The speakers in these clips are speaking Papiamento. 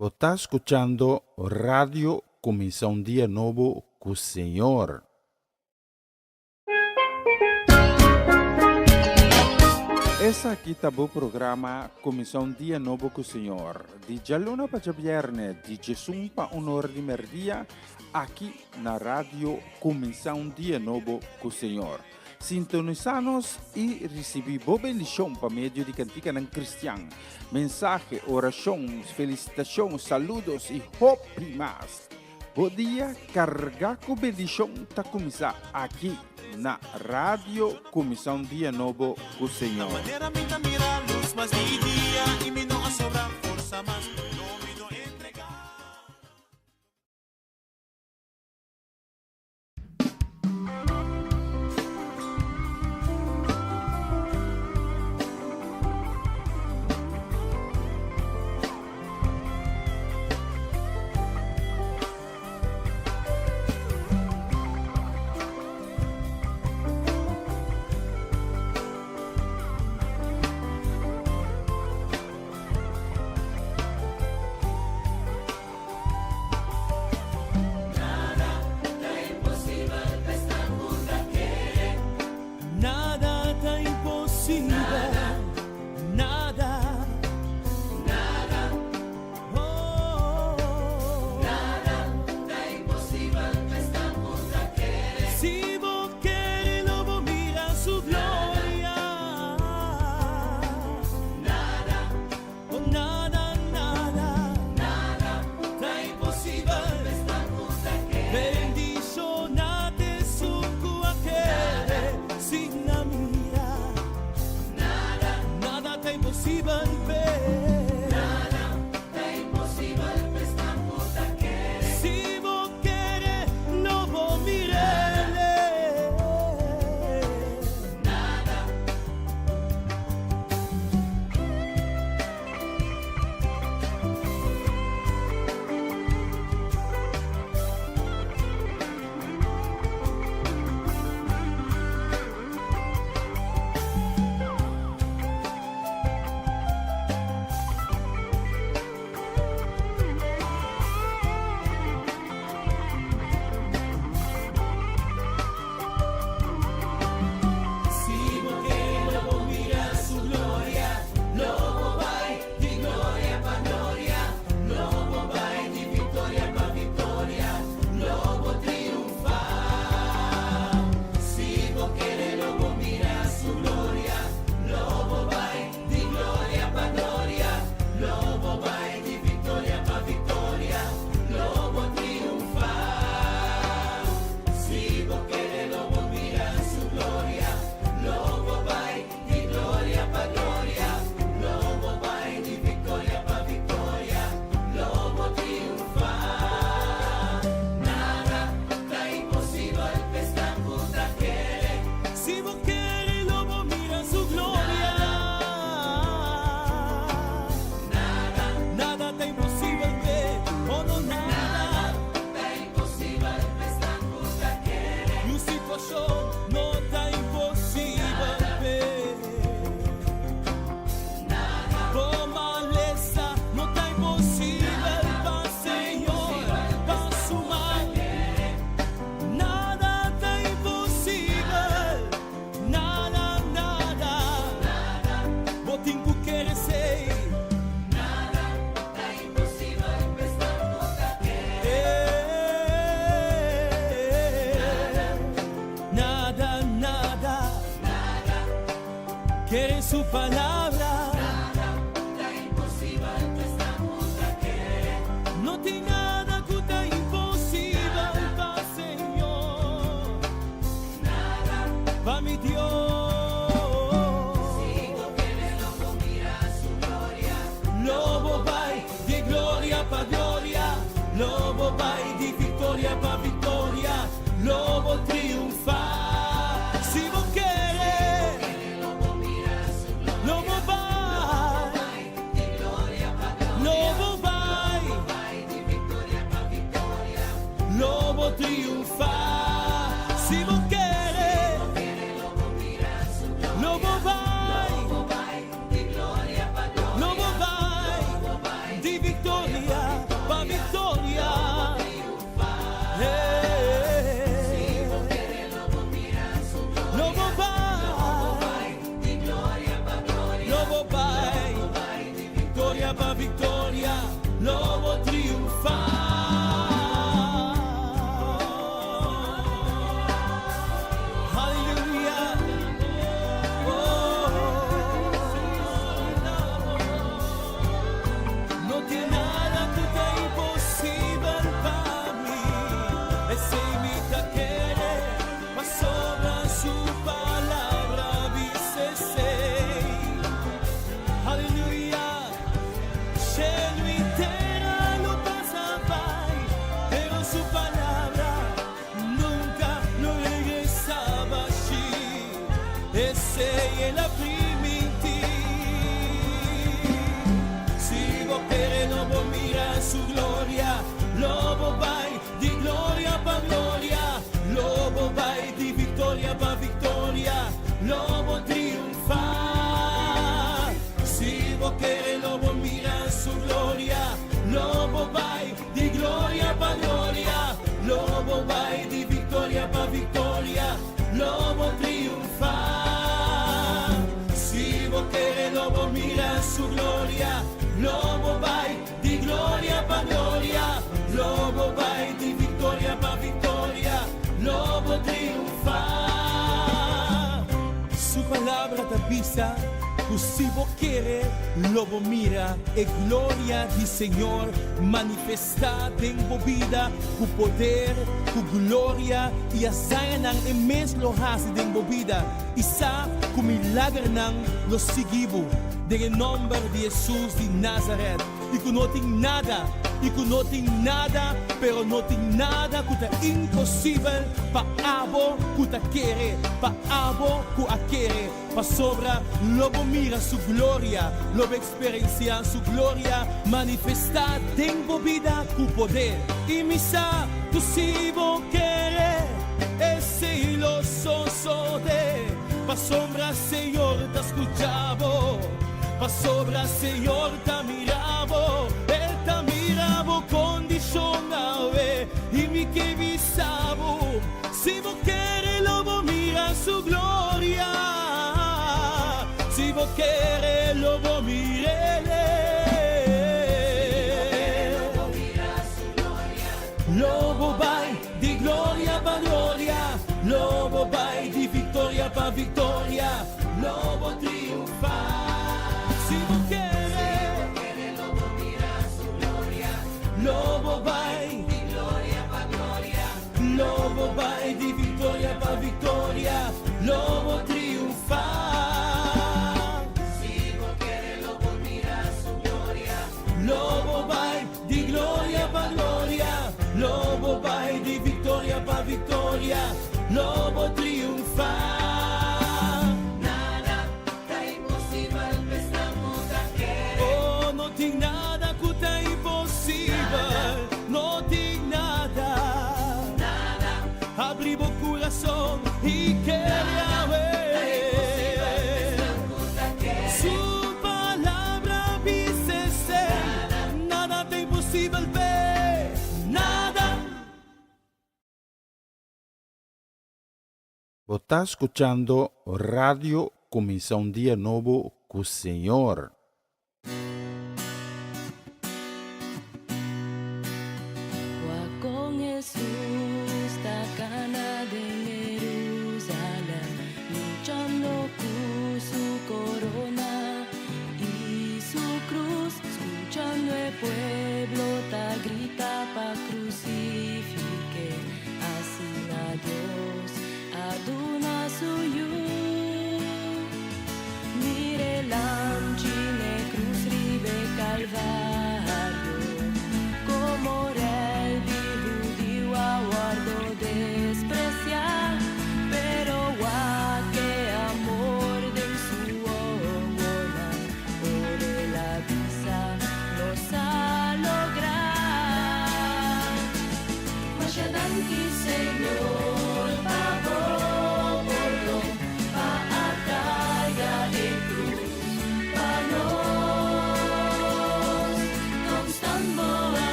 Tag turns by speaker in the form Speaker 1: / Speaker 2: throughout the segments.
Speaker 1: Bo ta skuchando Radio Kuminsá un Dia Nobo ku Señor. Esaki ta bo programa Kuminsá un Dia Nobo ku Señor, di djaluna pa djabièrnè, di djesun pa un ora di mèrdia, aki na Radio Kuminsá un Dia Nobo ku Señor. Sintonisá nos i risibí bo bendishon pa medio di kantikanan kristian, mensahe, orashon, felisitashon, saludos i hopi mas. Bo dia kargá ku bendishon ta kuminsá aki na Radio Kuminsá un Dia Nobo ku Señor.
Speaker 2: Nada ta imposibel, nada, nada, oh, nada ta imposibel pa esnan ku ta kere. Si bo kere lo bo mira su gloria. Nada, oh nada, nada, nada ta imposibel pa esnan ku ta kere. Bendiciona t'esun ku a kere sin a mira. Nada, nada ta imposibel p'e. Nada ta imposibel p'esnan ku ta kere. Si bo kere, lo bo mir'El. Nada. Si bo kere lo bo mira su gloria, lo bo bai di gloria pa gloria, lo bo bai di victoria pa victoria, lo bo triunfa. Si bo kere lo bo mira su gloria, lo bo bai di gloria pa gloria, lo bo bai di victoria pa victoria, lo bo triunfa. Si bo kere lo bo mira su gloria, lo bo bai di gloria pa gloria, lo bo bai di victoria pa victoria, lo bo triunfa. Nada ta imposibel p'esnan ku ta kere. Si bo kere lo bo mira su gloria. Nada, nada ta imposibel p'e, oh no nada. Ta imposibel p'esnan ku ta kere. Niun situashon no ta imposibel p'e. Bo malesa no ta imposibel pa Señor, pa su man. Nada ta imposibel, nada, nada. Bo tin ku kere esei. Nada ta imposibel p'esnan ku ta kere. Nada, nada. Kere su palabra. Nada ta imposibel p'esnan ku ta kere. No tin nada ku ta imposibel pa Señor. Nada pa mi Dios. Si bo kere lo bo mira su gloria. Lo bo bai di gloria pa gloria. Lo bo bai di victoria pa victoria. Lo bo triunfa. Si bo kere. Lo bo bai. Lo bo bai. Lo bo triunfa. Si bo kere. Esei el a primintí. Si bo kere lo bo mira su gloria, lo bo bai di gloria pa gloria, lo bo bai di viktoria pa viktoria, lo bo triunfá. Si bo kere lo bo mira su gloria, lo bo bai di gloria pa gloria, lo bo bai di viktoria pa viktoria, lo bo triunfá. Si bo kere lo bo mira su gloria, lo bo bai di gloria pa gloria, lo bo bai di viktoria pa viktoria, lo bo triunfá. Su palabra ta bisa ku si bo kere, lo bo mira e gloria di Señor manifestá den bo bida ku poder, ku gloria i hazañanan e mes lo hasi den bo bida i sa ku milagernan lo sigui bo den e nòmber di Hesus di Nazaret i ku no tin nada i ku no tin nada pero no tin nada ku ta imposibel pa abo ku ta kere, pa abo ku a kere. Pasobra lo bo mira su gloria, lo bo eksperensiá su gloria manifestá den bo bida ku poder. I mi sa ku si bo kere, esei lo sosodé, pasobra Señor ta skucha bo, pasobra Señor ta mira bo, E ta mira bo kondishon awe. I mi ke bisa bo, si bo kere lo bo mira su gloria, si bo kere lo bo mir'é. Lo bo bai di gloria pa gloria, lo bo bai di viktoria pa viktoria, lo bo triunfá. Si bo kere, lo bo bai. Lo bo bai di viktoria pa viktoria, lo bo triunfá. Si bo kere lo bo mira su gloria. Lo bo bai di gloria pa gloria, lo bo bai di viktoria pa viktoria, lo bo triunfá. Nada ta imposibel p'esnan ku ta kere. Oh, no tin nada ku ta imposibel, no tin nada. Nada. Abri bo kurason i kere awe. Su palabra bisa esei. Nada ta imposibel p'e. Nada.
Speaker 1: Bo ta skuchando Radio Kuminsá un Dia Nobo ku Señor.
Speaker 3: Wak kon Hesus ta kana den Herusalèm, luchando ku su korona i su krus, skuchando e pueblo ta grita pa krusifik'é. Asina Dios a duna su Yu. Mira e Lamchi.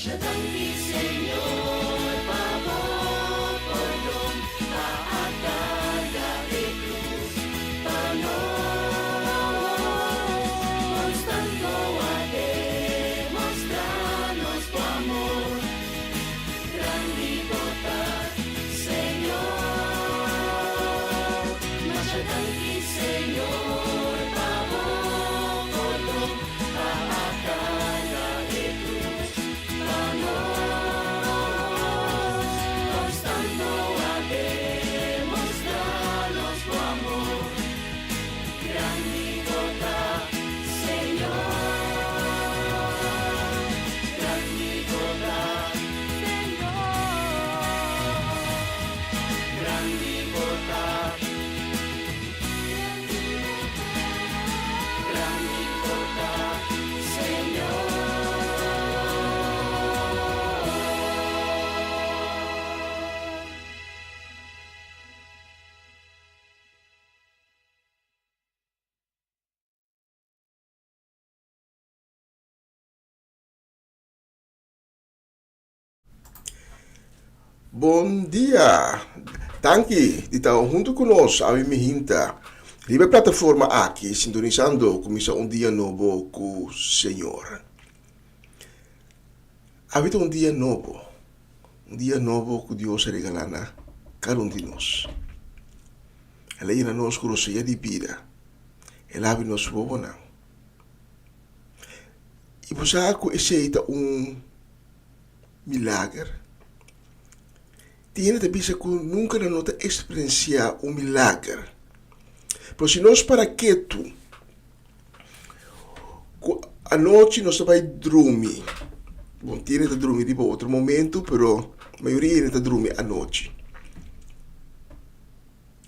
Speaker 2: Masha danki Señor pa bo pordon pa a carga e cruz pa nos. Constanto a demostra nos bo amor. Grandi bo ta Señor. Masha danki Señor pa bo pordon pa a carga e cruz pa nos. Constanto a demostra nos bo amor. Grandi bo ta Señor. Grandi bo ta Señor. Grandi bo ta. Grandi bo ta Señor.
Speaker 4: Bon dia! Danki di ta huntu ku nos awe mihinta riba e plataforma aki sintonisando Kuminsá un Dia Nobo ku Señor. Awe ta un dia nobo, un dia nobo ku Dios a regalá na kada un di nos. El a yena nos ku rosea di bida, el a habri nos wowonan. I bo sa ku esei ta un milager? Tin hende ta bisa ku nunka nan no ta eksperensiá un milager. Pero si nos para ketu, ku anochi nos ta bai drumi, bon tin hende ta drumi riba otro momento, pero mayoria hende ta drumi anochi.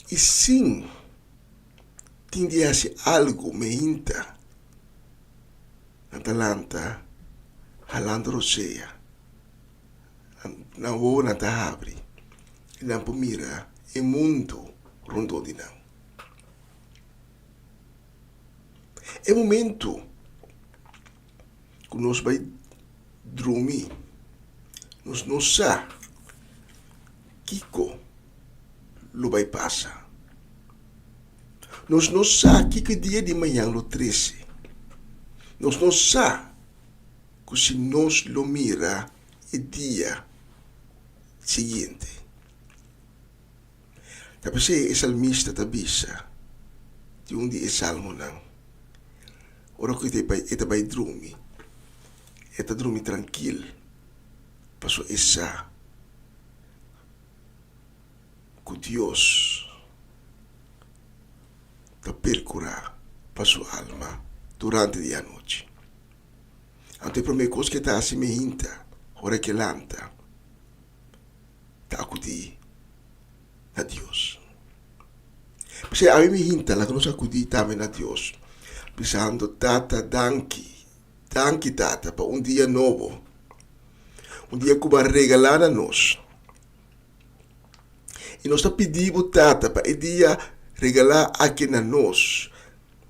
Speaker 4: I sin tin di hasi algu meinta, nan ta lanta halando rosea. Nan wowonan ta habri i nan por mira e mundu rondó di nan. E momentu ku nos bai drumi, nos no sa kiko lo bai pasa. Nos no sa kiko e dia di mañan lo trese. Nos no sa ku si nos lo mira e dia siguiente. Ta p'esei e salmista ta bisa den un di e salmonan, ora ku e ta bai drumi, e ta drumi trankil, pasobra e sa ku Dios ta perkurá pa su alma durante di anochi. Anto e promé kos ku e ta hasi mehinta ora ku e lanta ta akudí na Dios. P'esei ami mehinta laga nos akudí tambe na Dios bisando, Tata, danki, danki Tata pa un dia nobo, un dia ku bo a regalá na nos. I nos ta pidi bo, Tata, pa e dia regalá aki na nos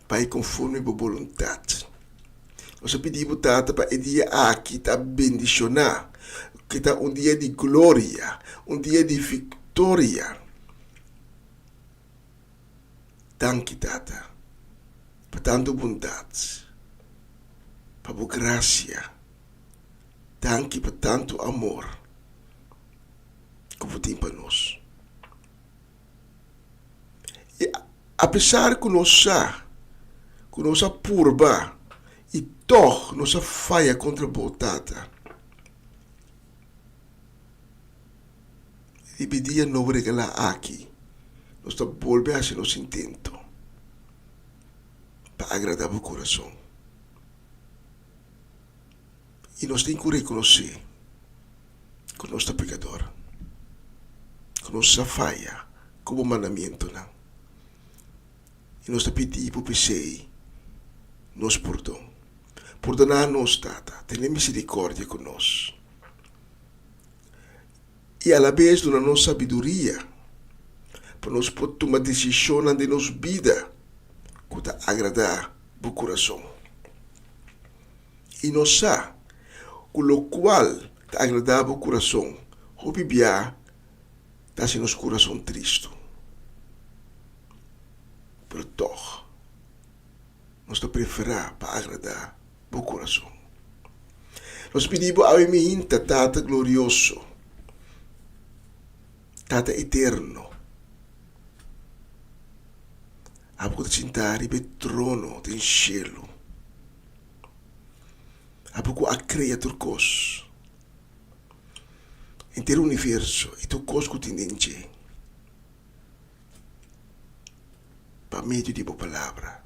Speaker 4: Bai konforme bo boluntat. Nos a pidi bo, Tata, pa e dia aki ta bendishoná, ku ta un dia di gloria, un dia di viktoria. Danki, Tata, pa tantu bondat, pa bo grasia. Danki pa tantu amor ku bo tin pa nos. I apesar ku nos sa ku nos a purba i tòg nos a faya kontra bo, Tata, riba e dia nobo regalá aki, nos ta bolbe hasi nos intento pa agradá bo kurason. I nos tin ku rekonosé ku nos ta pekador, ku nos a faya ku bo mandamentunan. I nos ta pidi bo p'esei nos pordon. Pordoná nos, Tata, tene miserikòrdia ku nos. I alabes duna nos sabiduria pa nos por tuma desishonnan den nos bida ku ta agradá bo kurason. I nos sa ku lokual. ta agradá bo kurason hopi bia ta hasi nos kurason tristu. Pero tòg nos ta preferá pa agradá bo kurason. Nos pidi bo awe mihinta, Tata glorioso, Tata eterno, abo ku ta sintá riba e trono den shelu, abo ku a krea tur kos, henter universo i tur kos ku tin den dje, pa medio di bo palabra.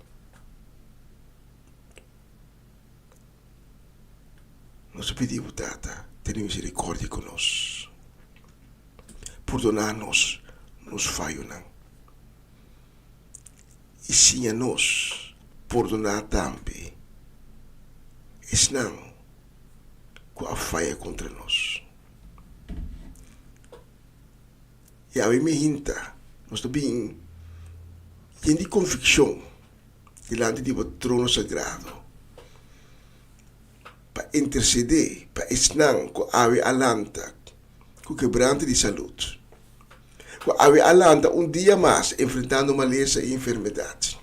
Speaker 4: Nos ta pidi bo, Tata, tene misericordia ku nos. Pordoná nos nos fayonan i siña nos pordoná tambe esnan ku a faya kontra nos. I awe mi hinta nos ta bin yen di konvikshon dilanti di bo trono sagrado pa intersedé pa esnan ku awe a lanta ku kebrante di salud, ku awe a lanta un dia mas enfrentando malesa i enfermedat.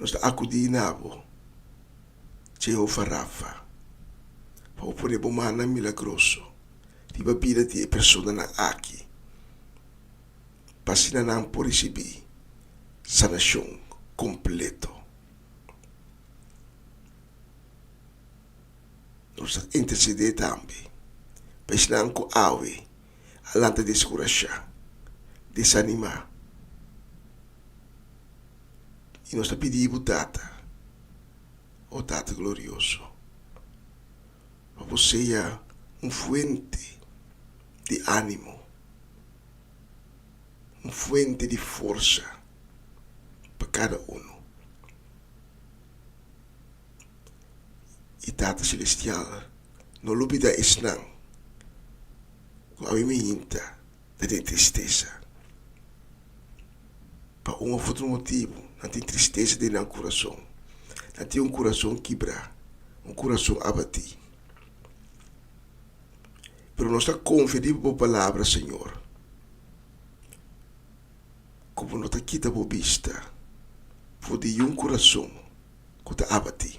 Speaker 4: Nos ta akudí na bo, Jehova Rafa, pa bo pone bo mannan milagroso riba bida di e personanan aki, pa asina nan por risibí sanashon kompleto. Nos ta intersedé tambe pa esnan ku awe a lanta deskurashá, desanimá. I nos ta pidi bo, Tata, o Tata glorioso, pa bo sea un fuente di ánimo, un fuente di forsa pa kada uno. I Tata Selestial no lubida esnan ku awe mihinta ta den tristesa. Pa un of otro motibu nan tin tristesa den nan kurason. Nan tin un kurason kibrá, un kurason abatí. Pero nos ta konfia riba bo Palabra, Señor, ku bo no ta kita bo bista for di yun kurason ku ta abatí.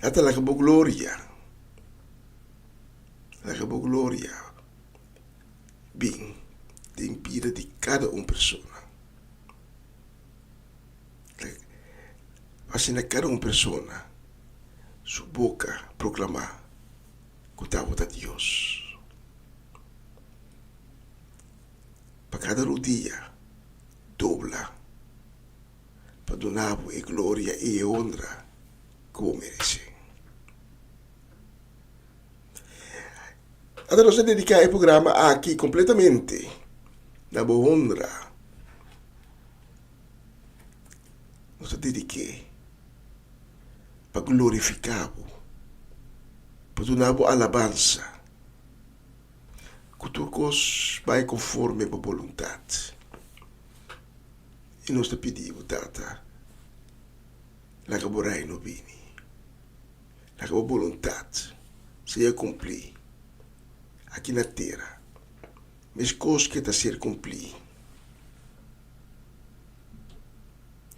Speaker 4: Tata, laga bo gloria, laga bo gloria bin den bida di kada un persona. Asina kada un persona su boka proklamá ku ta bo ta Dios. Pa kada rudia dobla pa duna bo e gloria i e honra ku bo meresé. Ata nos ta dediká e programa aki kompletamente na bo honra. Nos ta dedik'é pa glorifiká bo, pa duna bo alabansa. Ku tur kos bai konforme bo boluntat. I nos ta pidi bo, Tata, laga bo Reino bini. Laga bo boluntat sea kumplí aki na tera, meskos ke ta ser kumplí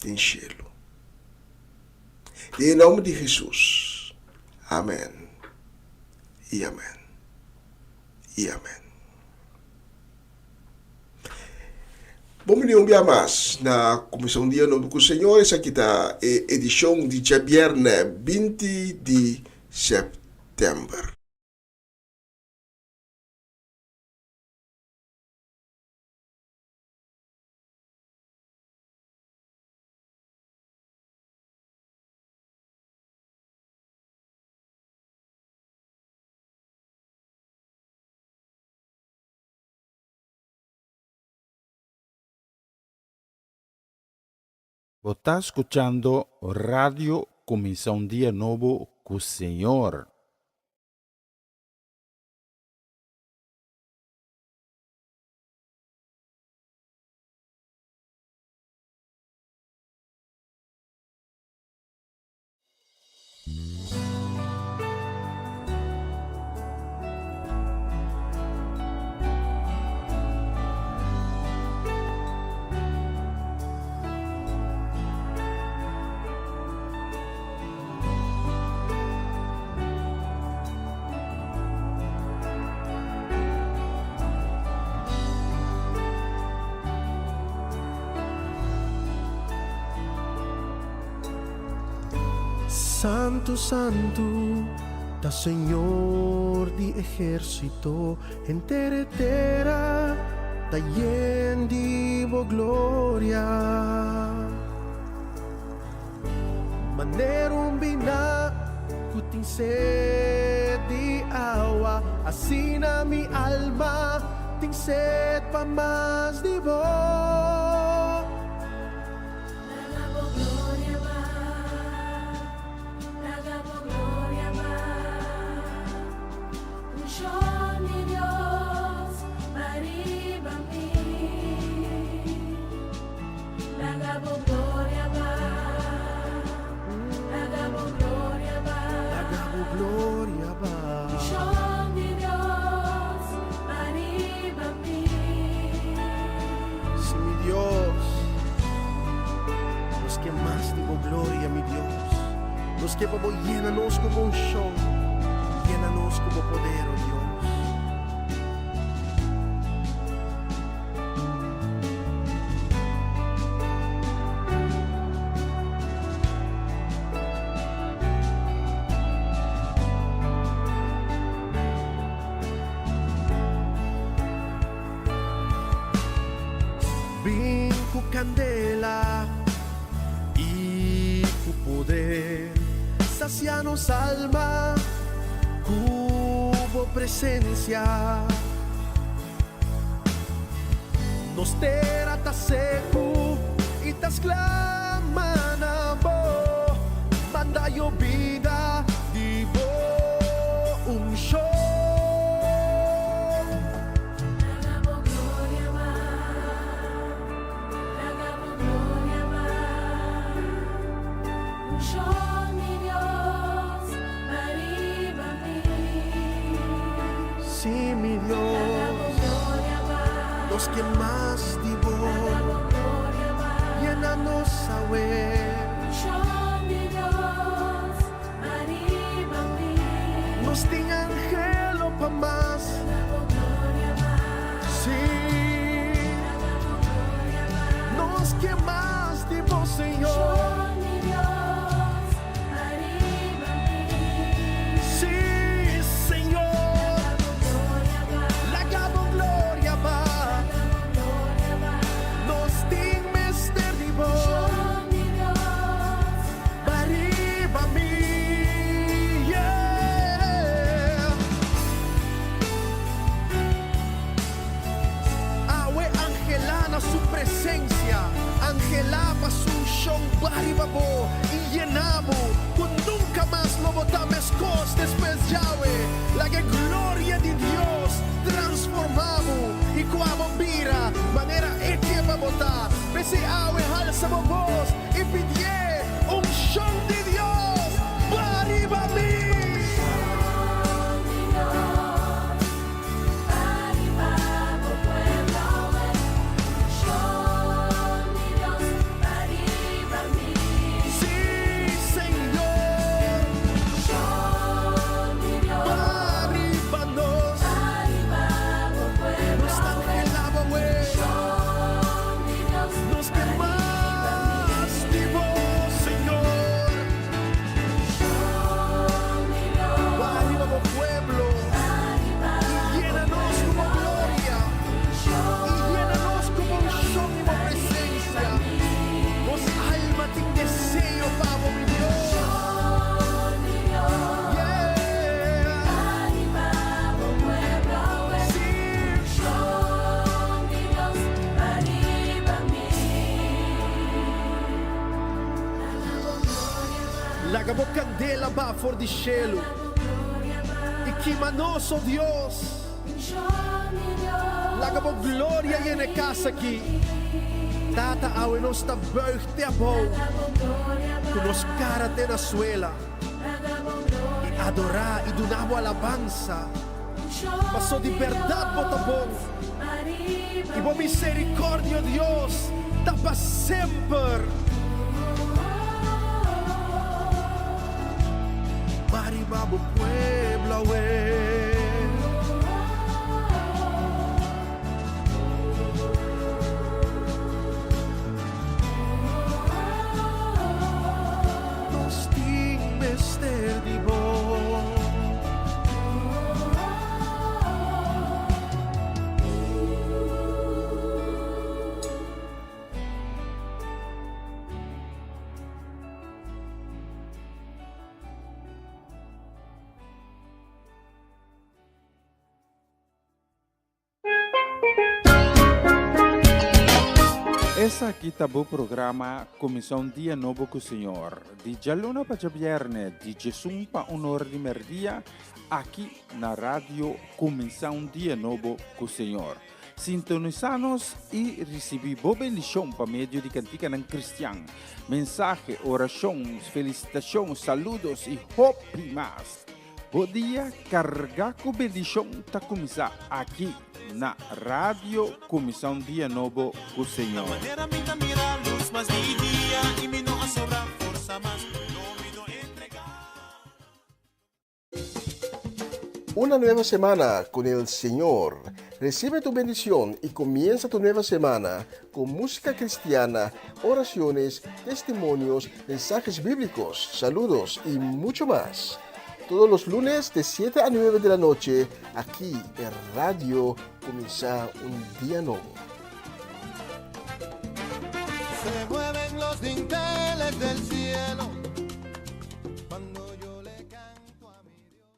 Speaker 4: den shelu. Den e nòmber di Hesus, amèn i amèn i amèn. Bon bini un bia mas na Kuminsá un Dia Nobo ku Señor. Esaki ta e edishon di djabièrnè 20 di sèptèmber.
Speaker 1: Bo ta skuchando Radio Kuminsá un Dia Nobo ku Señor.
Speaker 5: Santu, santu, ta Señor di ehérsito, henter e tera ta yen di bo gloria. Manera un biná ku tin sed di awa, asina mi alma tin sed pa mas di bo.
Speaker 3: Laga bo gloria ba, laga bo gloria ba. Unshon di Dios, bariba mi. Laga bo gloria ba, laga bo gloria ba.
Speaker 5: Laga bo gloria ba.
Speaker 3: Unshon di Dios, bariba mi.
Speaker 5: Si mi Dios, nos ke mas di bo gloria, mi Dios. Nos ke pa bo yena nos ku bo unshon, yena nos ku bo poder, oh Dios. Bin ku kandela i ku poder, sasia nos alma ku bo presensia. Nos tera ta seku i ta sklama na bo, manda yobida di bo unshon.
Speaker 3: Laga bo gloria ba, laga bo gloria ba. Unshon di Dios, bariba mi.
Speaker 5: Si, mi
Speaker 3: Laga bo
Speaker 5: Dios,
Speaker 3: gloria ba,
Speaker 5: nos ke mas di bo,
Speaker 3: laga bo gloria ba.
Speaker 5: Yena nos awe.
Speaker 3: Unshon di Dios, bariba mi.
Speaker 5: Nos tin anhelo pa mas.
Speaker 3: Laga bo gloria ba,
Speaker 5: Si,
Speaker 3: laga bo gloria ba.
Speaker 5: Nos ke mas di bo, Señor.
Speaker 3: Unshon di Dios, bariba mi.
Speaker 5: Si, Señor,
Speaker 3: Laga bo gloria ba,
Speaker 5: laga bo gloria ba.
Speaker 3: Laga bo gloria ba.
Speaker 5: Nos tin mester di bo.
Speaker 3: Unshon di Dios,
Speaker 5: Bariba mi. Yeah. Awe anhelá na su presensia, anhelá pa su unshon bariba bo i yena bo, ku nunka mas lo bo ta meskos despues djawe. Laga gloria di Dios transformá bo i ku bo bira manera e ke pa bo ta. P'esei awe halsa bo bos i pidi unshon di Dios bariba mi.
Speaker 3: Unshon di Dios, bariba bo pueblo awe. Unshon di Dios, bariba mi.
Speaker 5: Si, Señor,
Speaker 3: Unshon di Dios,
Speaker 5: bariba nos.
Speaker 3: Bariba bo pueblo
Speaker 5: Nos
Speaker 3: awe.
Speaker 5: anhelá awe.
Speaker 3: Unshon di Dios,
Speaker 5: Nos ke mas di bo, Señor.
Speaker 3: Unshon di Dios,
Speaker 5: Bariba bo pueblo.
Speaker 3: Bariba
Speaker 5: I yena nos ku bo gloria. I yena nos ku bo unshon i bo presensia. Nos alma tin deseo pa bo, mi Dios.
Speaker 3: Unshon di Dios, Bariba bo pueblo awe.
Speaker 5: Si.
Speaker 3: Unshon di Dios, bariba mi. Laga bo gloria ba,
Speaker 5: Laga bo kandela ba for di shelu.
Speaker 3: Laga bo gloria ba.
Speaker 5: I kima nos, oh Dios.
Speaker 3: Unshon di Dios,
Speaker 5: Laga bo gloria yena e kas aki. Tata, awe nos ta buig te abou.
Speaker 3: Laga bo gloria ba,
Speaker 5: Ku nos kara te na suela.
Speaker 3: Laga bo
Speaker 5: I
Speaker 3: gloria
Speaker 5: adorá i duna bo alabansa.
Speaker 3: Unshon
Speaker 5: Paso di
Speaker 3: di
Speaker 5: berdat bo ta bon.
Speaker 3: Dios, bariba
Speaker 5: I bo
Speaker 3: mi.
Speaker 5: miserikòrdia, Dios, ta pa semper. Bariba bo pueblo awe. Nos tin
Speaker 1: Esaki ta bo programa Kuminsá un Dia Nobo ku Señor, di djaluna pa djabièrnè di djesun pa un ora di mèrdia, aki na Radio Kuminsá un Dia Nobo ku Señor. Sintonisá nos i risibí bo bendishon pa medio di kantikanan kristian, mensahe, orashon, felisitashon, saludos i hopi mas. Bo dia kargá ku bendishon ta kuminsá aki na Radio Kuminsá un Dia Nobo ku Señor.
Speaker 4: Una nueva semana con el Señor. Recibe tu bendición y comienza tu nueva semana con música cristiana, oraciones, testimonios, mensajes bíblicos, saludos y mucho más. Todos los lunes de 7 a 9 de la noche, aquí en Radio Comienza un Día Nuevo.
Speaker 2: Se mueven los dinteles del cielo cuando yo le canto a mi Dios.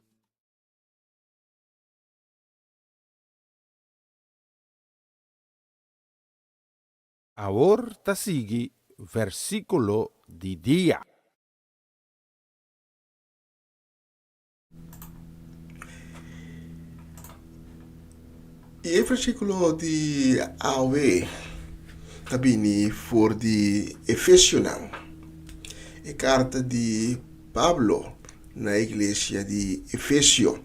Speaker 1: Awor ta sigui versíkulo di dia.
Speaker 4: I e versíkulo di awe ta bini for di Efesionan, e karta di Pablo na e iglesia di Efesio.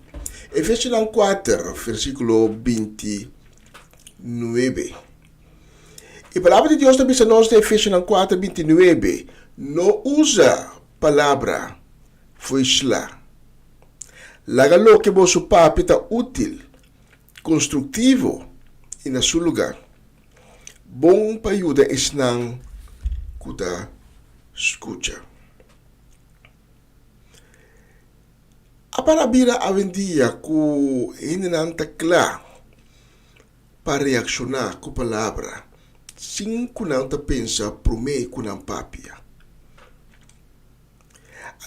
Speaker 4: Efesionan kuater, versíkulo 29. E Palabra di Dios ta bisa nos den Efesionan kuater, 29, No usa palabra foisla. Laga loke boso papia ta útil, konstruktivo i na su lugá, bon pa yuda esnan ku ta skucha. A para bira awendia ku hendenan ta kla pa reakshoná ku palabra sin ku nan ta pensa promé ku nan papia.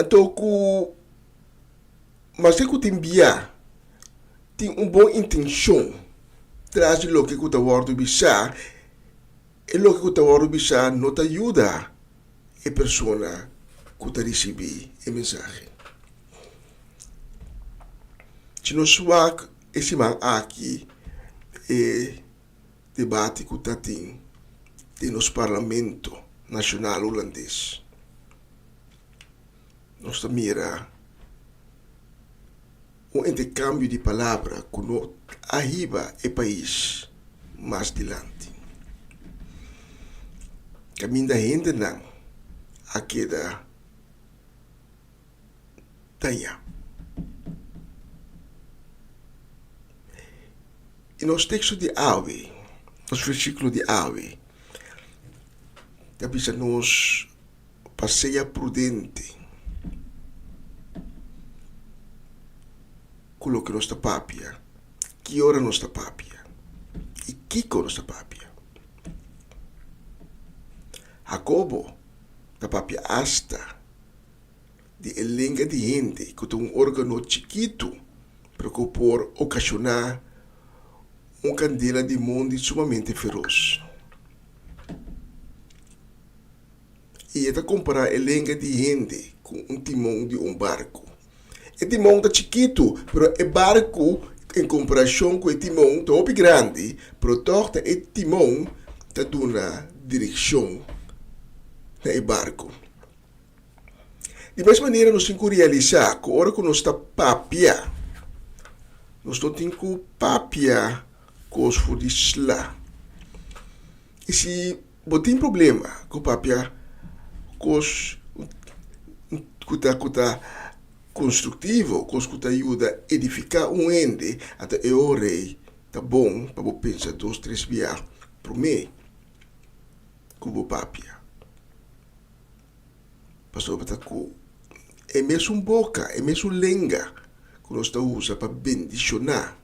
Speaker 4: Anto ku maske ku tin bia tin un bon intenshon tras di loke ku ta wòrdu bisá, e loke ku ta wòrdu bisá no ta yuda e persona ku ta risibí e mensahe. Si nos wak e siman aki e debate ku ta tin den nos Parlamento Nashonal Hulandes, nos ta mira un interkambio di palabra ku no a hiba e pais mas dilanti. Kaminda hendenan a keda dañá. I nos teksto di awe, nos versíkulo di awe, ta bisa nos pa sea prudente ku loke nos ta papia, ki ora nos ta papia i kiko nos ta papia. Hakobo ta papia asta di e lenga di hende ku ta un órgano chikitu pero ku por okashoná un kandela di mondi sumamente feros. I e ta kompará e lenga di hende ku un timon di un barku. E timon ta chikitu, pero e barku en komparashon ku e timon ta hopi grandi, pero tòg ta e timon ta duna direkshon na e barku. Di mes manera nos tin ku realisá ku ora ku nos ta papia, nos no tin ku papia kos for di sla. I si bo tin problema ku papia kos ku ta ku ta konstruktivo, kos ku ta yuda edifiká un hende, anto e ora ei ta bon pa bo pensa dos tres bia promé ku bo papia. Pasobra ta ku e mesun boka, e mesun lenga ku nos ta usa pa bendishoná,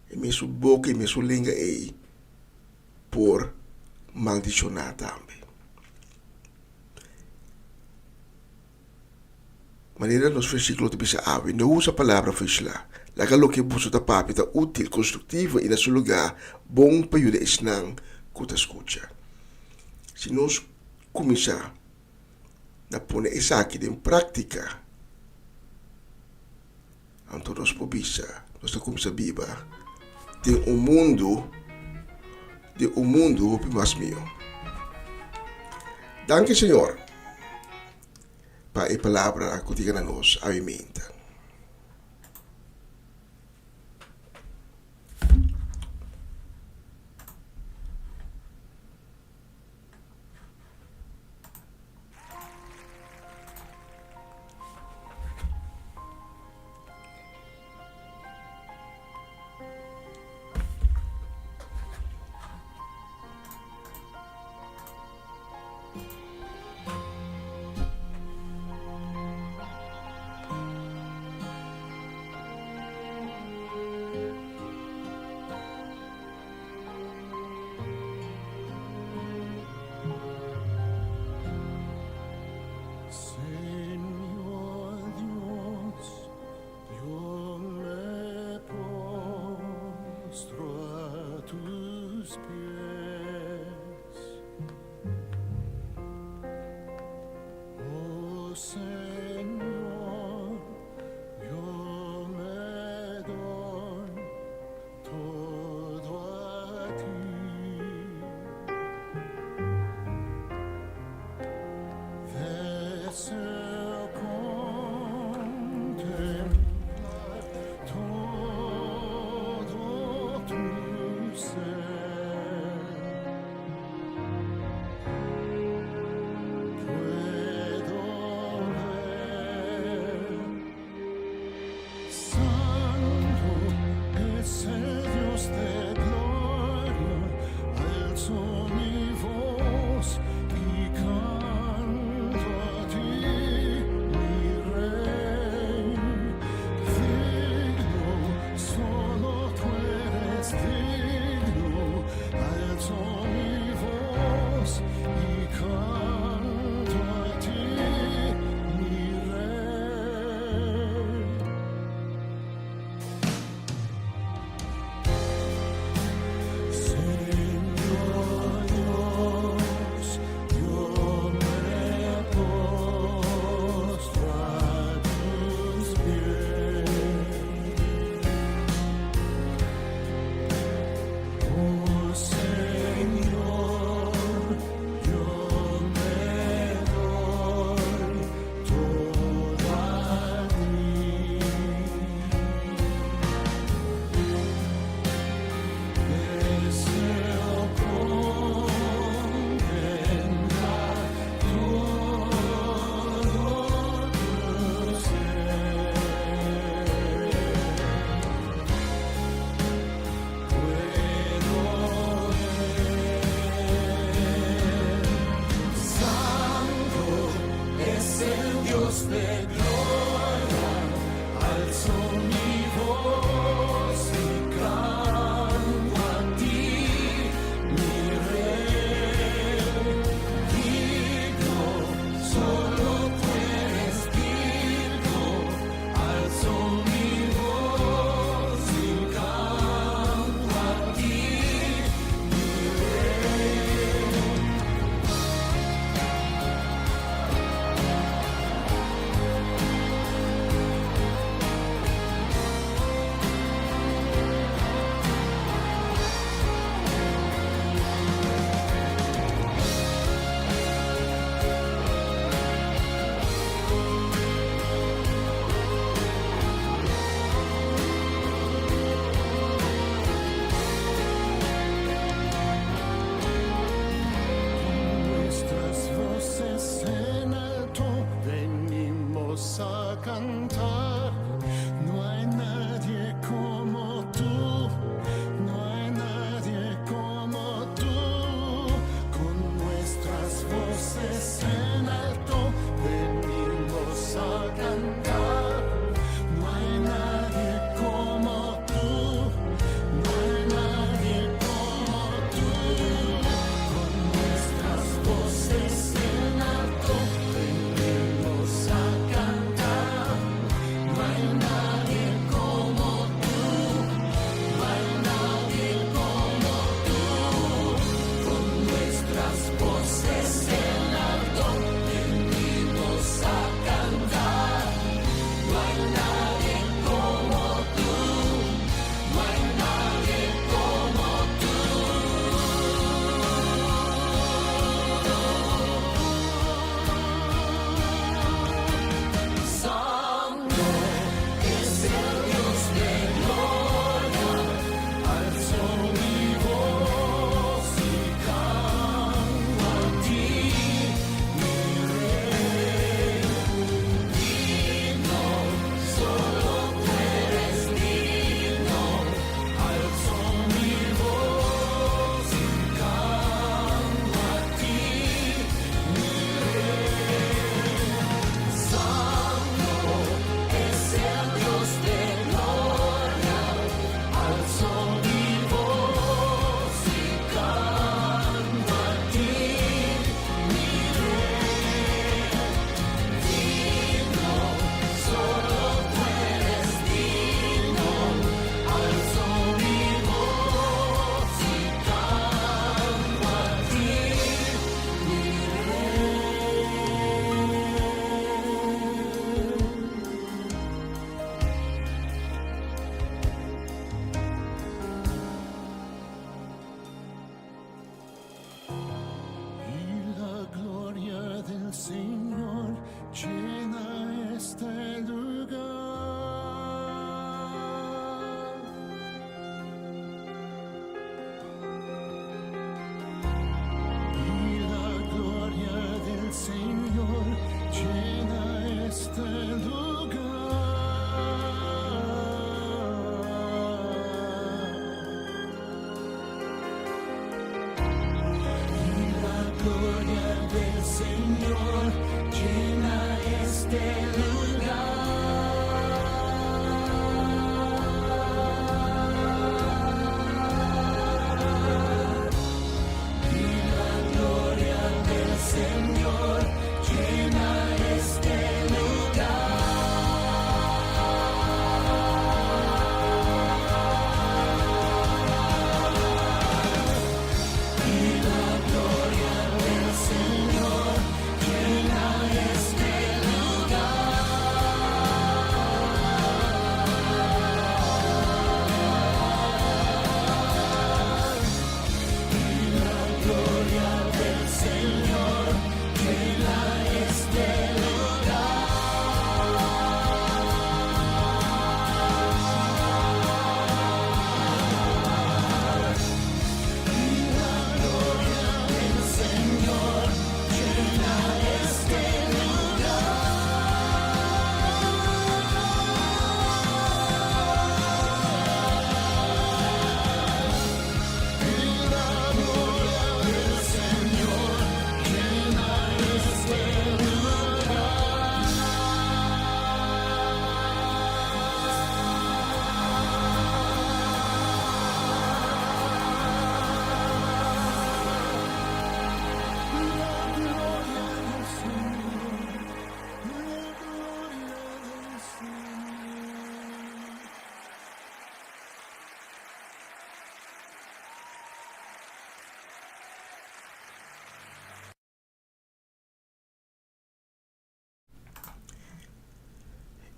Speaker 4: e mesun boka, e mesun lenga ei por maldishoná tambe. Manera nos versíkulo ta bisa awe, no usa palabra fuishla. Laga loke boso ta papia ta útil, konstruktivo i na su lugá, bon pa yuda esnan ku ta skucha. Si nos kuminsá na pone esaki den práktika, anto nos por bisa nos ta kuminsá biba den un mundu, den un mundu hopi mas mihó. Danki Señor pa e palabra ku tin na nos awe-meinta.
Speaker 2: Señor Dios, yo me postro a tus pies. Oh Señor, yo me doy todo a ti. Deseo contemplar todo tu ser. Puedo ver. Santo es el Dios de gloria, alzo mi voz y canto a ti, mi Rey. Digno, solo tú eres digno, alzo mi voz y canto a ti, mi Rey. Señor Dios, yo me postro a tus pies. Oh Señor, yo me doy todo a ti. Deseo contemplar todo tu ser. Puedo ver. Santo es el Dios de gloria, alzo mi voz y canto a ti, mi Rey. Digno, solo tú eres digno, alzo mi voz y canto a ti, mi Rey. Señor llena este lugar. Y la gloria del Señor llena este lugar. Y la gloria del Señor llena este lugar. Y la gloria del Señor llena este lugar. Y la gloria del Señor llena este lugar. Y la gloria del Señor llena este lugar. La gloria del Señor, la gloria del Señor.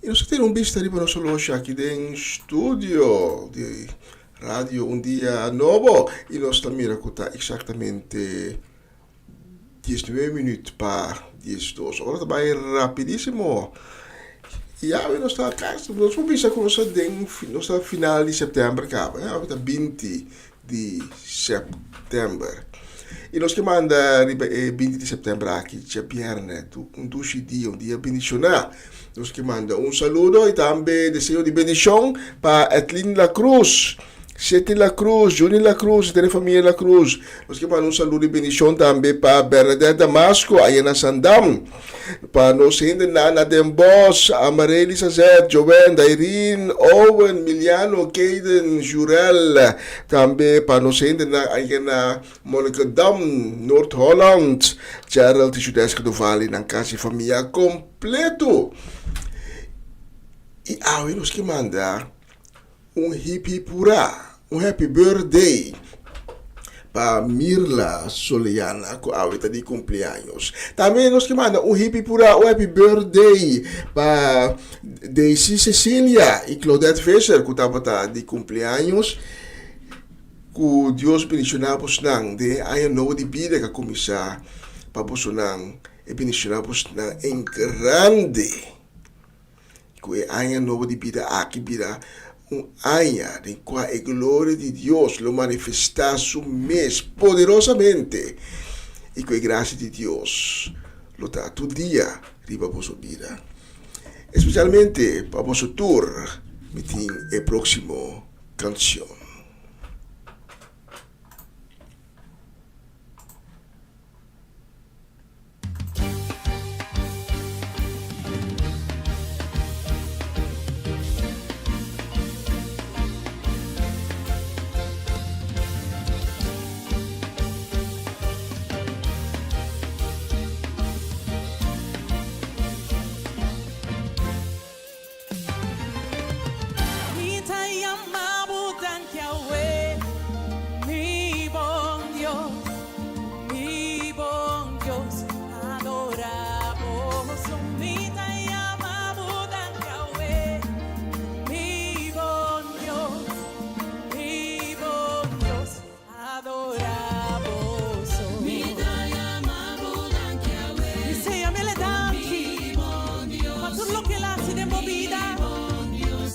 Speaker 4: Y nos a tene un bista riba nos oloshi aki den studio di Radio Un Dia Nobo y nos ta mira cu ta exactamente 19 minuut pa 12. Ora ta bay rapidísimo. Y awe nos ta casi, nos por bisa cu nos ta den, nos ta final di september caba, eh? Awe ta 20 di sèptèmber. I nos ke manda riba e 20 di sèptèmber aki, djabièrnè, un dushi dia, un dia bendishoná. Nos ke manda un saludo i tambe deseo di bendishon pa Edlin La Cruz, Seti La Cruz, Juni La Cruz i tene famia La Cruz. Nos ke manda un saludo i bendishon tambe pa Bernadette Damasco aya na Sandam. Pa nos hendenan na Den Bosch, Amarely Sazet, Joen, Dairin, Owen, Miliano, Kayden, Jurel. Tambe pa nos hendenan ayer na Monnikendam, Noord-Holland, Gerald y Judeska Dovali, nan kas y famia kompleto. Y awe nos ke manda Un hip hip hurá, un happy birthday pa Mirla Soleana ku awe ta di kumpleaños. Tambe nos ke manda un hip hip hurá, un happy birthday pa Daisy Cecilia i Claudette Visser ku tabata di kumpleaños. Ku Dios bendishoná bosnan den e aña nobo di bida ku a kuminsá pa bosonan, e bendishoná bosnan en grande. Ku e aña nobo di bida aki bira un aña den kua e gloria di Dios lo manifestá su mes poderosamente i ku e grasia di Dios lo ta tur dia riba boso bida. Espesialmente pa boso tur mi tin e próksimo kanshon.
Speaker 2: Mi ta yama bo danki awe, mi bon Dios, mi bon Dios, adora boso. Mi ta yama bo danki awe, mi bon Dios, mi bon Dios, adora boso. Mi ta yama bo danki awe. Mi sea mi le danki. Pa tur loke el hasi den bo bida. Oh, mi bon Dios.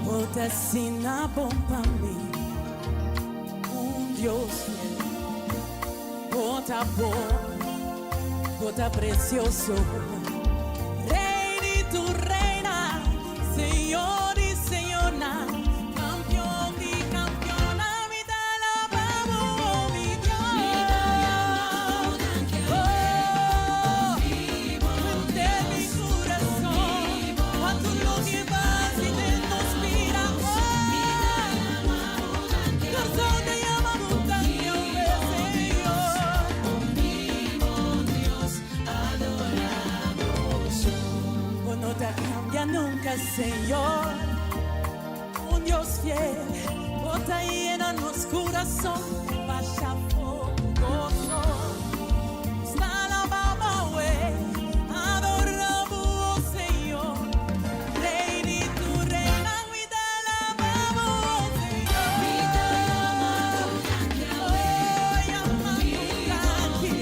Speaker 2: Bo ta asina bon pa mi, un Dios fiel. Bo ta bon, bo ta precioso. tur reina, Señor di señornan, Kampion di kampionnan, mi ta alabá bo, oh mi Dios. Oh, henter mi kurason, pa tur loke bo a hasi den nos bida, oh. Kòrsou ta yama bo danki, Señor. Bo no ta kambia nunka, Señor. Un Dios fiel, bo ta yena nos kurason basha foku goso. Nos ta alabá bo, adorá bo, Señor. Rei di tur reinan, mi ta alabá bo, Señor. Oh, yama bo danki.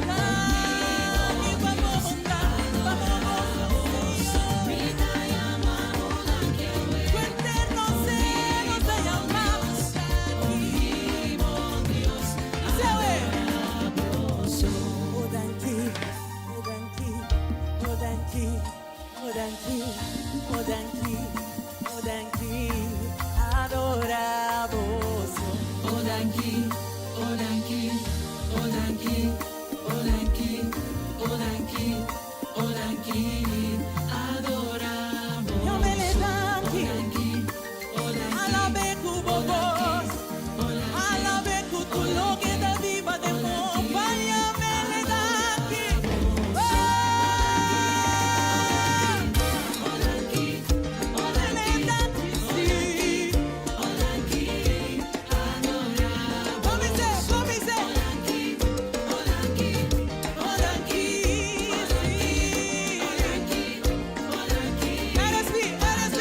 Speaker 2: Danki pa bo bondat, pa bo goso, Señor. Ku eterno ser nos ta yama danki. Sewe. Oh, danki, oh, danki, oh, danki, oh, danki, oh, danki, oh, danki, adorá bo.
Speaker 3: Oh danki, oh danki, oh danki, oh danki, oh danki, oh danki, adoramos.
Speaker 2: Yam'é danki, alab'é ku bo bos, alab'é ku tur loke ta biba den bo, yam'é danki. Oh! Yam'é danki, sí. Kuminsá, kuminsá. Oh, danki, sí. RSV, RSV,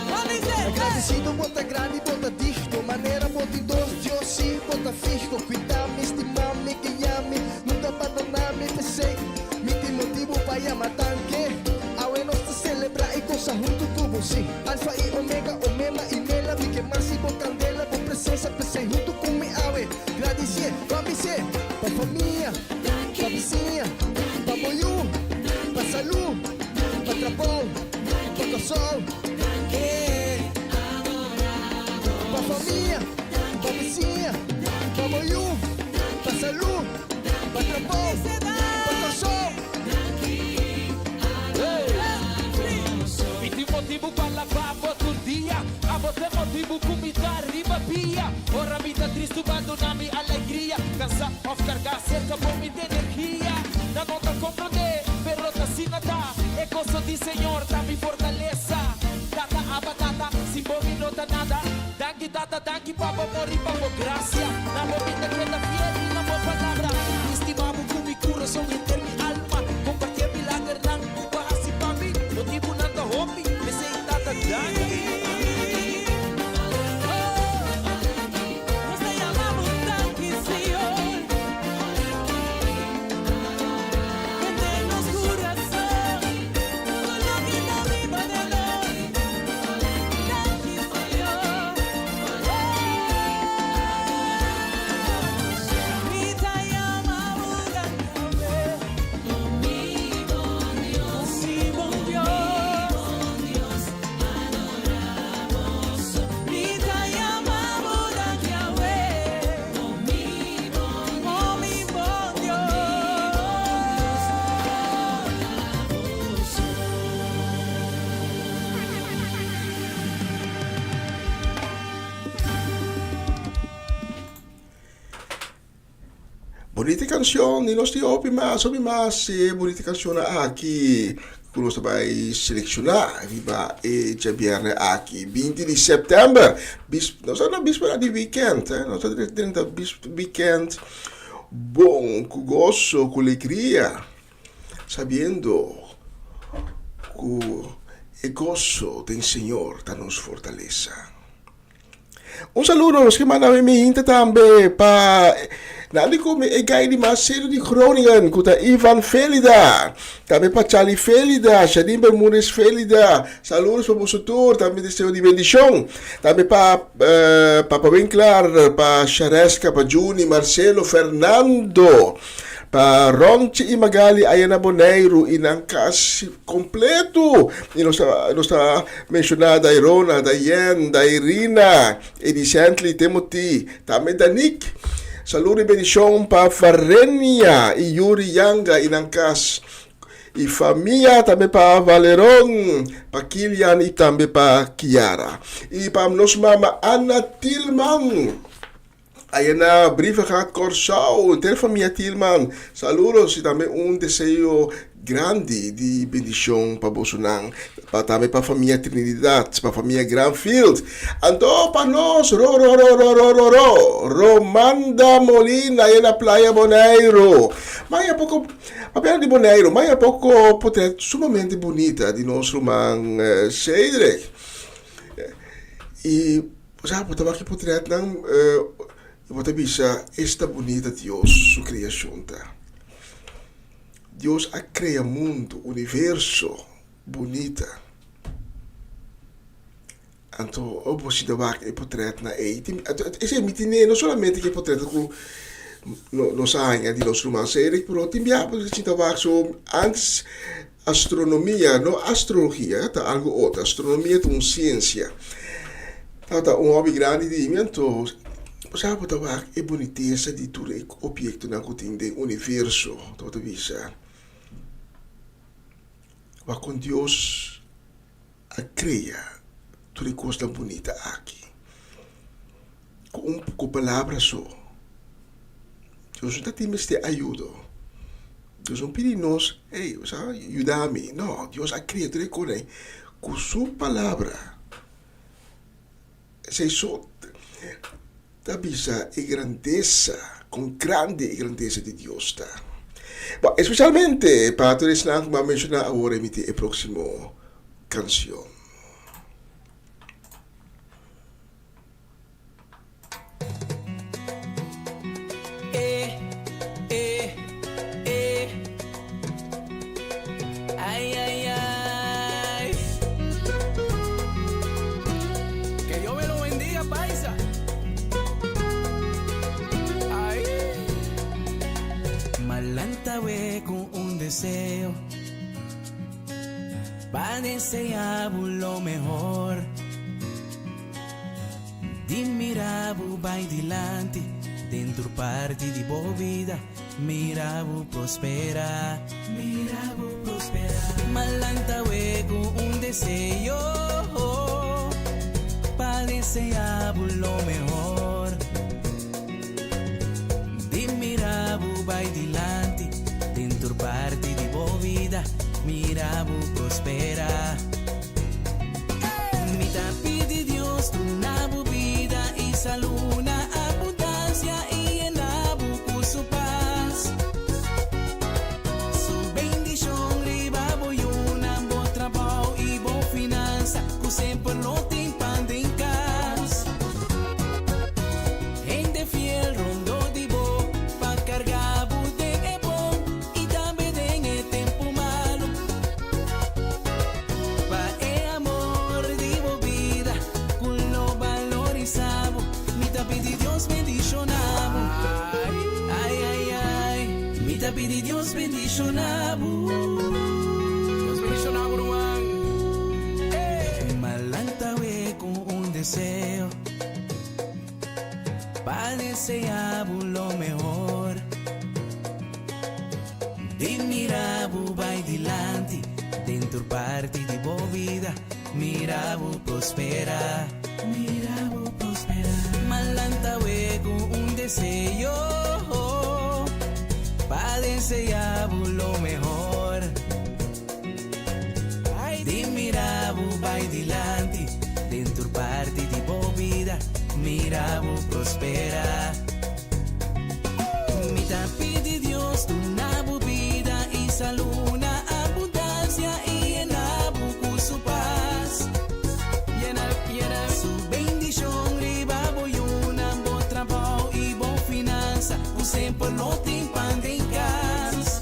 Speaker 2: kuminsá.
Speaker 5: Agradesido, bo ta grandi, bo ta digno. Manera bo tin dos Dios, sí, bo ta fiho. Kuida mi, stima mi, guia mi, nunka bandoná mi, p'esei. Mi tin motibu pa yama danki. Awe nos ta selebrá i gosa huntu ku bo, sí. Alfa i Omega, Omema i Mela, mi ke mas i bo kandela, bo presensia, p'esei huntu ku mi awe. Gradisié, bambisé, pa famia, pa bisiña, pa bo yu, pa salú, pa trabou, pa kòrsou. Eh. Pa famia, pa bisiña, pa bo yu, pa salú, pa trabou, pa kòrsou.
Speaker 6: Mi tin motibu pa alabá bo tur dia. Abo ta motibu ku mi ta riba pia. Ora mi ta tristu, bo a duna mi alegria. Kansá òf kargá, serka bo mi tin energia. Nan no ta komprondé, pero ta asina ta. E goso di Señor ta mi fortalesa. Tata, Abba, Tata, sin bo mi no ta nada. Danki, Tata, danki pa bo amor i pa bo grasia. Na bo mi ta keda fiel i na bo palabra. Mi stima bo ku mi kurason henter mi alma. Kompartí milagernan ku bo a hasi pa mi. Motibunan ta hopi, p'esei Tata, danki.
Speaker 2: Nos ta yama bo danki, Señor. Henter nos kurason, tur loke ta biba den nos. Danki, Señor. Mi ta yama bo danki, mi bon Dios. Mi ta yama bo danki, oh mi bon Dios.
Speaker 4: Bunita kanshon, i nos tin hopi mas, hopi mas e bunita kanshonnan aki ku nos ta bai selekshoná riba e djabièrnè aki, 20 di sèptèmber. Bis, nos ta na bíspera di wikènt, eh, nos ta drenta wikènt bon, ku goso, ku alegria, sabiendo ku e goso den Señor ta nos fortalesa. Un saludo nos ke manda mi hinte tambe pa nan di ku mi e gai di mas serio di Groningen ku ta Ivan Felida. Tambe pa Charlie Felida, Shadin Bermudez Felida. Saludos pa boso tur, tambe deseo di bendishon. Tambe pa Papa Winklar, pa Shareska, pa Juni, Marcelo, Fernando. Pa Ronchi i Magali aya na Boneiru i nan kas kompleto. I nos ta nos ta menshoná Dairona, Dayen, Dairina, Edi Shentley, Timothy, tambe Danique. Saludo i bendishon pa Varenia i Yuri Yanga i nan kas i famia, tambe pa Valeron, pa Kilian i tambe pa Kiara. I pa nos mama Anna Tilman. Aya na Brievengat Kòrsou, henter famia Tielman, saludos i tambe un deseo grandi di bendishon pa bosonan, pa tambe pa famia Trinidad, pa famia Granfield. Anto pa nos ro ro ro ro ro ro ro Romanda Molina aya na Playa Boneiru. Maya poko, papia di Boneiru, maya poko potret sumamente bunita di nos ruman Cedric. I Osea bo ta wak e potretnan i bo ta bisa, Esta bunita Dios su kreashon ta. Dios a krea mundu, universo bunita. Anto ora bo sinta wak e potretnan ei, esei mi tene no solamente ku e potretnan ku nos a haña di nos ruman Cedric, pero tin biaha bo ta sinta wak so antes Astronomia, no astrologia, ta algu otro. Astronomia ta un siensia. Tabata un hobby grandi di mi, anto bo sa bo ta wak e bunitesa di tur e obiektonan ku tin den universo. Tabata bisa, wak kon Dios a krea tur e kosnan bunita aki. Ku un ku palabra so. Dios no ta tin mester ayudo. Dios no pidi nos, ey, bo sa, yuda mi. No, Dios a krea tur e kos ei ku su palabra. Esei so ta bisa e grandesa, kon grandi e grandesa di Dios ta. Bon, espesialmente pa tur esnan ku mi a menshoná awor e miti e próksimo kanshon.
Speaker 2: Deseo pa desea bo lo mehor. Di mira bo bai dilanti den tur parti di bo bida, mira bo prospera, mira bo prospera. Ma lanta we ku un deseo pa desea bo lo mehor. Di mira bo bai dilanti den tur parti di bo bida, mira bo prospera. Mi ta pidi Dios duna bo bida i salú na abundansia i yena bo ku su pas. Su bendishon riba bo yunan, bo trabou i bo finansa, ku semper lo tin pan den kas. Hende fiel rondó di bo pa karga bo den e bon i tambe den e tempu malu. Pa e amor di bo bida ku lo balorisa bo, mi ta pidi Dios bendishona bo. Ai, ai, ai, mi ta pidi Dios bendishona bo. Dios bendishona bo, ruman. Malanta we ku un deseo. Pa desea bo lo mehor. Di mira bo bai dilanti den tur parti di bo bida, mira bo prospera, mira bo prospera. Ma lanta we ku un deseo pa desea bo lo mehor. Di mira bo bai dilanti den tur parti di bo bida, mira bo prospera. Mi ta pidi Dios duna bo bida i salú na abundansia i yena bo ku su pas. Su bendishon riba bo yunan, bo trabou i bo finansa, ku semper lo tin pan den kas.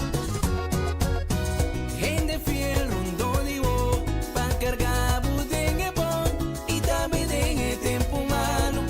Speaker 2: Hende fiel rondó di bo pa karga bo den e bon i tambe den e tempu malu.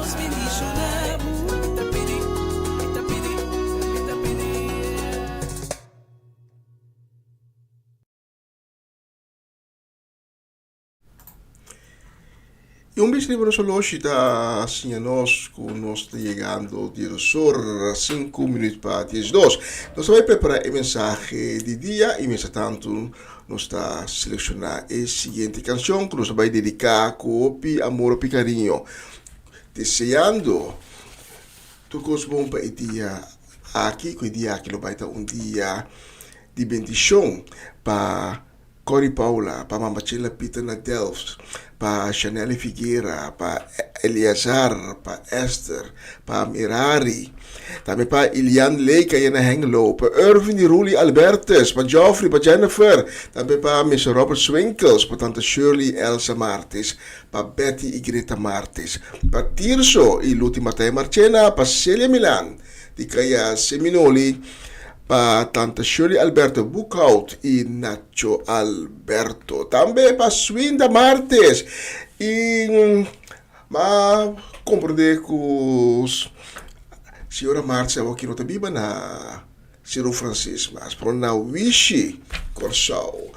Speaker 3: Dios bendishoná bo. Mi ta pidi, mi ta pidi, mi ta pidi.
Speaker 4: I un bes riba nos oloshi ta siña nos ku nos ta yegando diesdosor sinku minüt pa diesdos. Nos ta bai prepará e mensahe di dia i mientrastantu nos ta selekshoná e siguiente kanshon ku nos ta bai dediká ku hopi amor, hopi kariño, deseando tur kos bon pa e dia aki, ku e dia aki lo bai ta un dia di bendishon pa Corrie Paula, pa Mama Chela Pieter na Delft, pa Shanelly Figuera, pa Eleazar, pa Esther, pa Merari, tambe pa Ilian Lake aya na Hengelo, pa Irvin di Roelie Albertus, pa Geoffrey, pa Jennifer, tambe pa Mister Robert Swinkels, pa Tante Shirley Elsa Martis, pa Betty y Greta Martis, pa Tirso y Luti Martijn Marchena, pa Celia Milan di Kaya Seminoli, Pa Tante Shirley Alberto Boekhout y Nacho Alberto. Tambe pa Swinda Martes. Y ma comprende cu señora Martes awor aki no ta biba na Seru Francis mas, pero na Wishi, Corsou.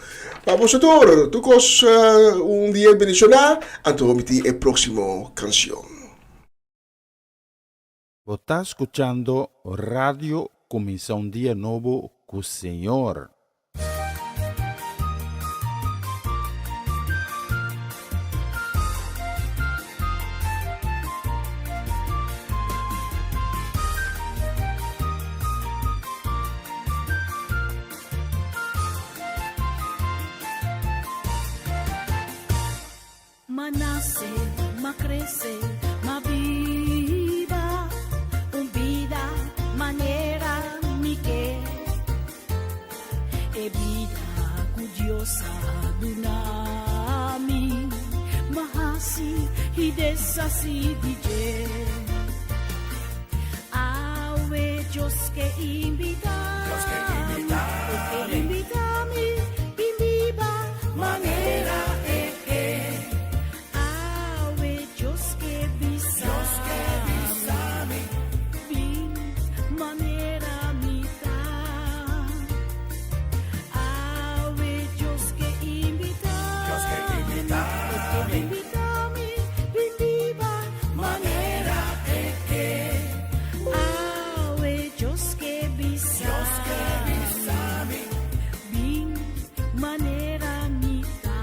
Speaker 4: Pa boso tur, tur cos un dia bendiciona, anto mi tin e proximo cancion.
Speaker 1: Bo ta skuchando Radio Kuminsá un Dia Nobo ku Señor.
Speaker 3: M'a nase, m'a krese, m'a biba un bida manera mi ke. E bida ku Dios a duna mi, m'a hasi i deshasi di dje. Awe Dios ke invita mi, e ke invita mi bin biba manera e ke. Awe Dios ke bisa mi, bin manera mi ta. Awe Dios ke invita mi, e ke invita mi bin biba manera e ke. Awe Dios ke bisa mi, bin manera mi ta.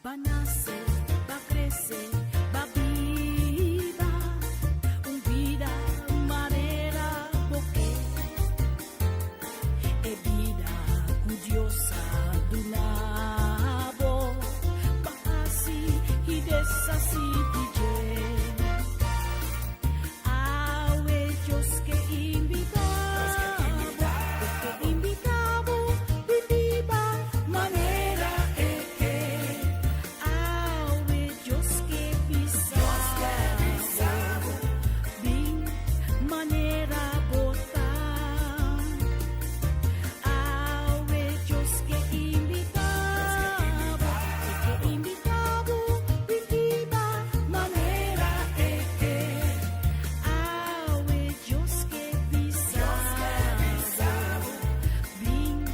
Speaker 3: Ba nase, ba krese, ba biba un bida manera bo ke. E bida ku Dios a duna bo, ba hasi i deshasi di dje. Awe Dios ke invita bo, e ke invita bo bin biba manera e ke. Awe Dios ke bisa bo bin manera bo ta. Awe Dios ke invita bo, e ke invita bo bin biba manera e ke. Awe Dios ke bisa bo bin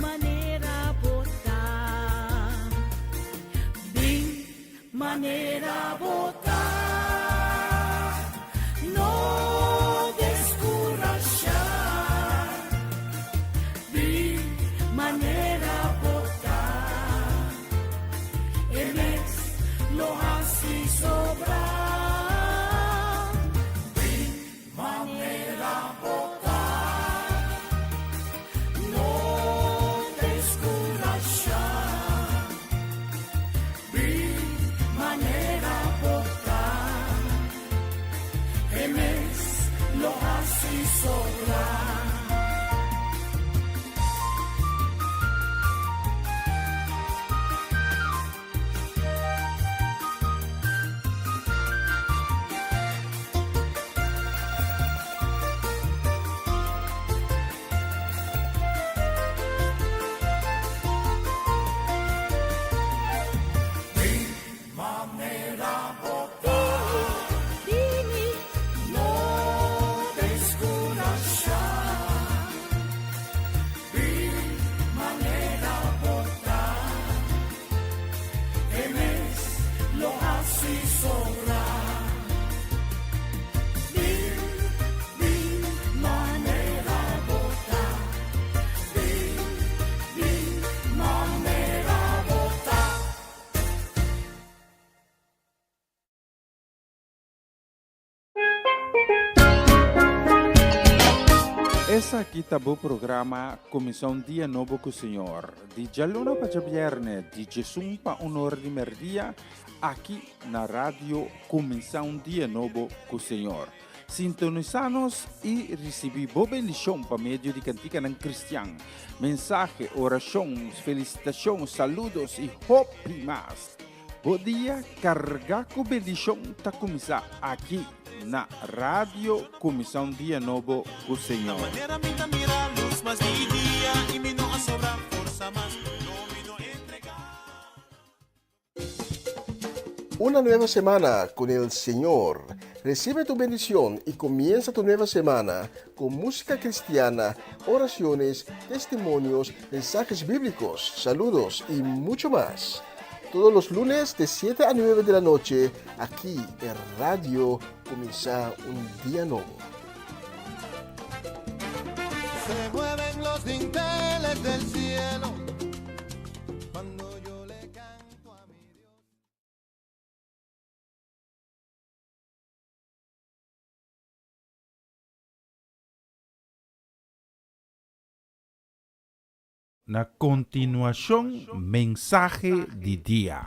Speaker 3: manera bo ta. Bin manera bo ta. No deskurashá. Bin manera bo ta. E mes lo hasi sobra. Bin manera bo ta. No deskurashá. Bin manera bo
Speaker 1: Esaki ta bo programa Kuminsá un Dia Nobo ku Señor, di djaluna pa djabièrnè, di djesun pa un or di mèrdia, aki na Radio Kuminsá un Dia Nobo ku Señor. Sintonisá nos i risibí bo bendishon pa medio di kantikanan kristian, mensahe, orashon, felisitashon, saludos i hopi mas. Bo dia kargá ku bendishon ta kuminsá aki na Radio Kuminsá un Dia Nobo ku Señor.
Speaker 4: Una nueva semana con el Señor. Recibe tu bendición y comienza tu nueva semana con música cristiana, oraciones, testimonios, mensajes bíblicos, saludos y mucho más. Todos los lunes de 7 a 9 de la noche, aquí en Radio Comienza un Día Nuevo.
Speaker 7: Se mueven los dinteles del cielo cuando yo le canto a mi Dios.
Speaker 1: Na kontinuashon mensahe di dia.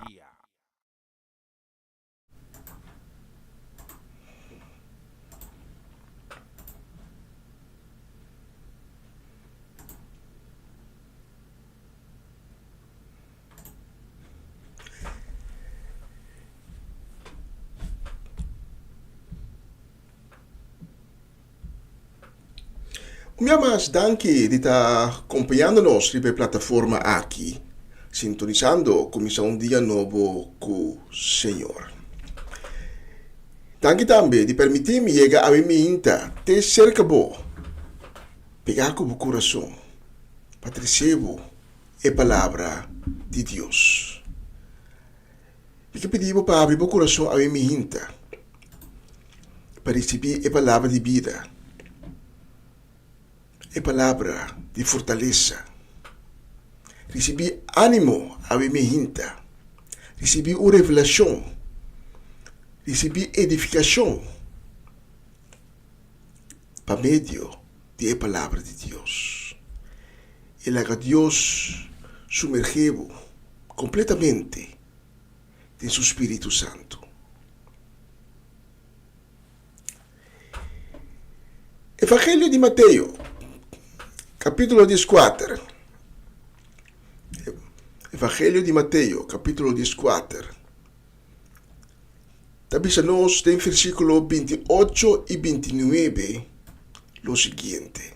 Speaker 4: Un bia mas danki di ta kompañando nos riba e plataforma aki, sintonisando kuminsá un dia nobo ku Señor. Danki tambe di permití mi yega awe minta te serka bo, pegá ku bo kurason pa trese bo e palabra di Dios. Mi ta pidi bo pa abri bo kurason awe mihinta pa risibí e palabra di bida, e palabra di fortalesa. Risibí ánimo awe mihinta, risibí un revelashon, risibí edifikashon pa medio di e palabra di Dios. I laga Dios sumergé bo kompletamente den su spiritu santu. Evangelio di Mateo, kapítulo dieskuater. Evangelio di Mateo, kapítulo dieskuater, ta bisa nos den versíkulo binti ocho i binti nuebe lo siguiente.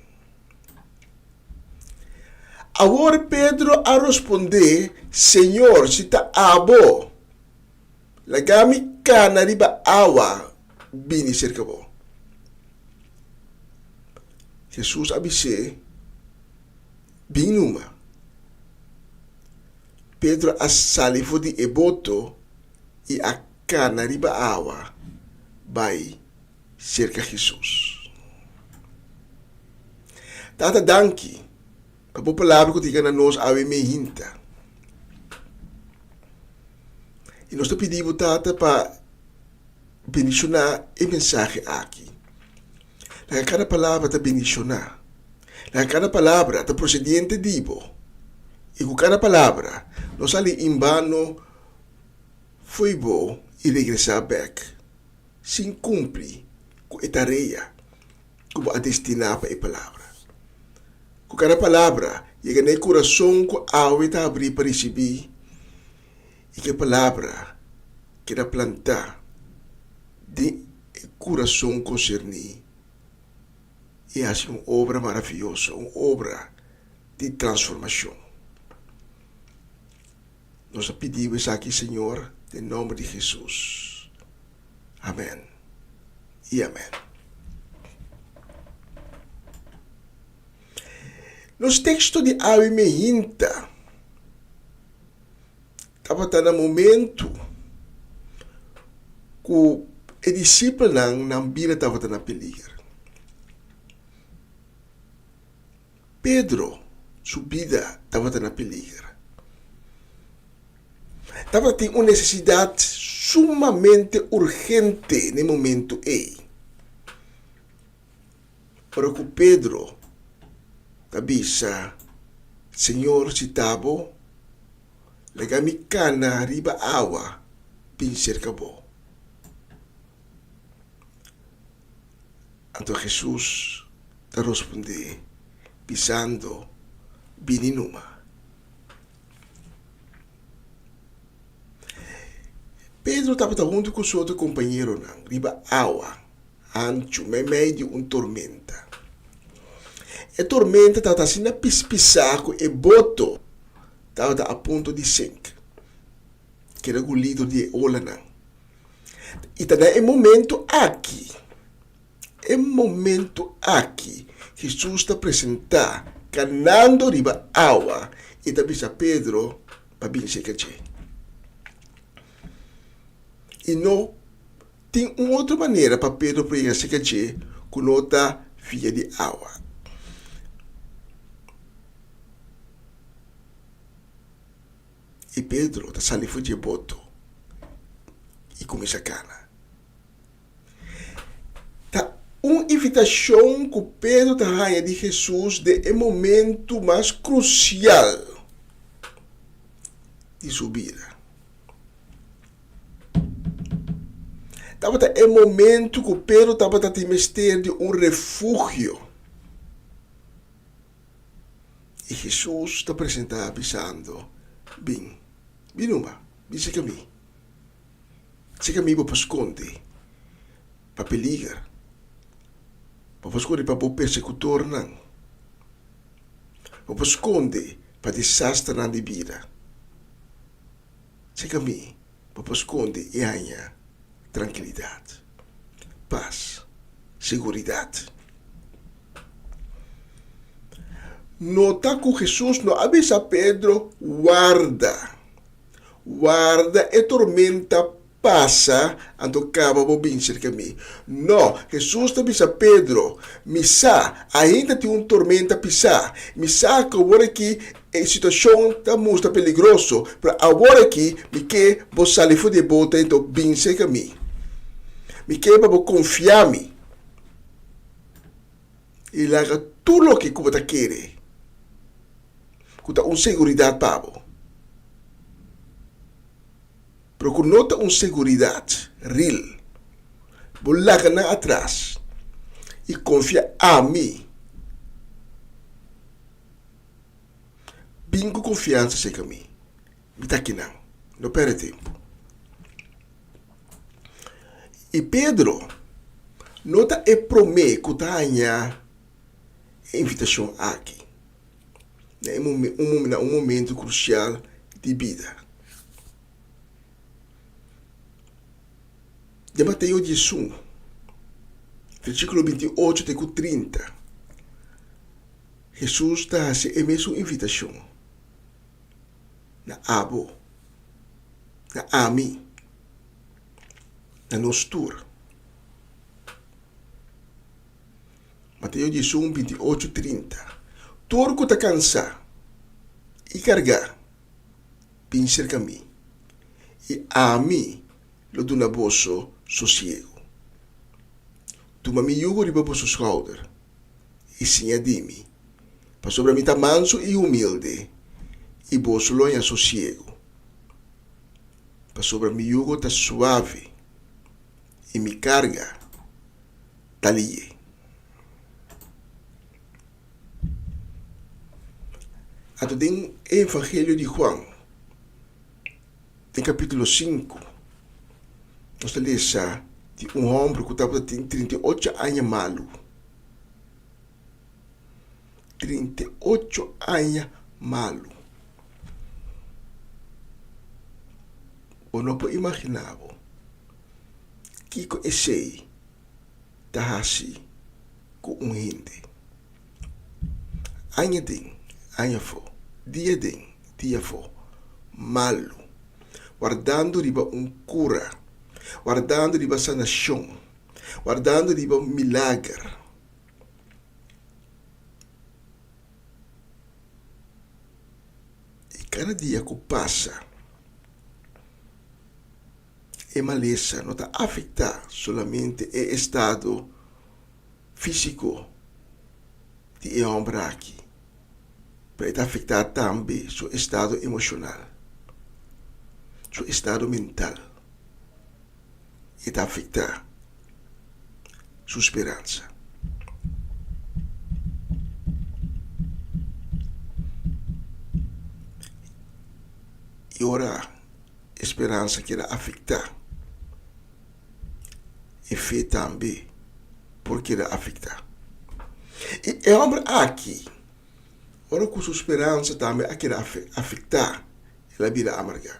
Speaker 4: Awor Pedro a rospondé, Señor, si ta abo, laga mi kana riba awa bini serka bo. Hesus a bis'é, Bin numa. Pedro a sali for di e boto i a kana riba awa bai serka Hesus. Tata danki pa bo palabra ku ta yega na nos awe meinta. I nos ta pidi bo Tata pa bendishoná e mensahe aki. Laga kada palabra ta bendishoná. Laga kada palabra ta prosediente di bo. I ku kada palabra no sali inbano fo'i bo i regresá bèk sin kumpli ku e tarea ku bo a destiná pa e palabra. Ku kada palabra yega na e kurason ku awe ta habrí pa risibí i ku e palabra keda plantá den e kurason konserní i hasi un obra maravioso, un obra di transformashon. Nos a pidi bo esaki, Señor, den nomber di Hesus. Amen i amen. Nos teksto di awe mehinta tabata na momentu ku e disipelnan nan bida tabata na peliger. Pedro su bida tabata na peliger. Tabatin un nesesidat sumamente urgente na e momentu ei. Ora ku Pedro. ta bisa, Señor, si ta bo, laga mi kana riba awa bin serka bo. Anto Hesus ta rospondé, bisando, Bini numa. Pedro tabata huntu ku su otro kompañeronan riba awa hanchu meimei di un tormenta. E tormenta tabata asina pispisá ku e boto tabata a punto di sink, keda gulí dor di e olanan. I ta na e momento aki, e momento aki, Hesus ta presentá kanando riba awa i ta bisa Pedro pa bin serka dje. I no tin un otro manera pa Pedro por yega serka dje ku no ta via di awa. I Pedro ta sali for dje boto i kuminsá kana. Ta un invitashon ku Pedro ta haña di Hesus den e momentu mas krusial di su bida. Tabata e momentu ku Pedro tabata tin mester di un refugio. I Hesus ta presentá bisando, Bin, bin numa, bin serka mi. Serka mi bo por skonde pa peliger, bo por skonde pa bo persekutornan, bo por skonde pa desasternan di bida. Serka mi bo por skonde i haña trankilidat, pas, seguridat. Nota ku Hesus no a bisa Pedro warda. Warda e tormenta pasa, anto kaba bo bin serka mi. No, Hesus ta bisa Pedro, Mi sa, ainda tin un tormenta pisá. Mi sa ku awor aki e situashon ta mustra peligroso, pero awor aki mi ke bo sali for di e bote anto bin serka mi. Mi ke pa bo konfia mi i laga tur loke ku bo ta kere ku ta un seguridat pa bo, pero ku no ta un seguridat ril, bo laga nan atras i konfia ami. Bin ku konfiansa serka mi, mi ta akinan, no pèrdè tempu. I Pedro no ta e promé ku ta haña e invitashon aki na e na un momento krusial di bida. Den Mateo diesun, versíkulo binti ocho te ku trinta, Hesus ta hasi e mesun invitashon na abo, na ami, na nos tur. Mateo diesun, 28, 30 Tur ku ta kansá i kargá, bin serka mi, i ami lo duna boso sosiegu. Tuma mi yugo riba boso skouder i siña di mi, pasobra mi ta mansu i humilde, i boso lo haña sosiegu. Pasobra mi yugo ta suave i mi karga ta liye. Anto den e Evangelio di Juan, den kapítulo sinku, nos ta lesa di un hòmber ku tabata tin 38 aña malu. 38 aña malu. Bo no por imaginá bo kiko esei ta hasi ku un hende. Aña den, aña afó, dia den, dia afó, malu, wardando riba un kura, wardando riba sanashon, wardando riba milager. I kada dia ku pasa, e malesa no ta afektá solamente e estado físiko di e hòmber aki. Pero e ta afektá tambe su estado emoshonal, su estado mental. E ta afektá su speransa. I ora e speransa keda afektá, e fe tambe por keda afektá. I e hòmber aki, ora ku su speransa tambe a keda afektá, el a bira amargá.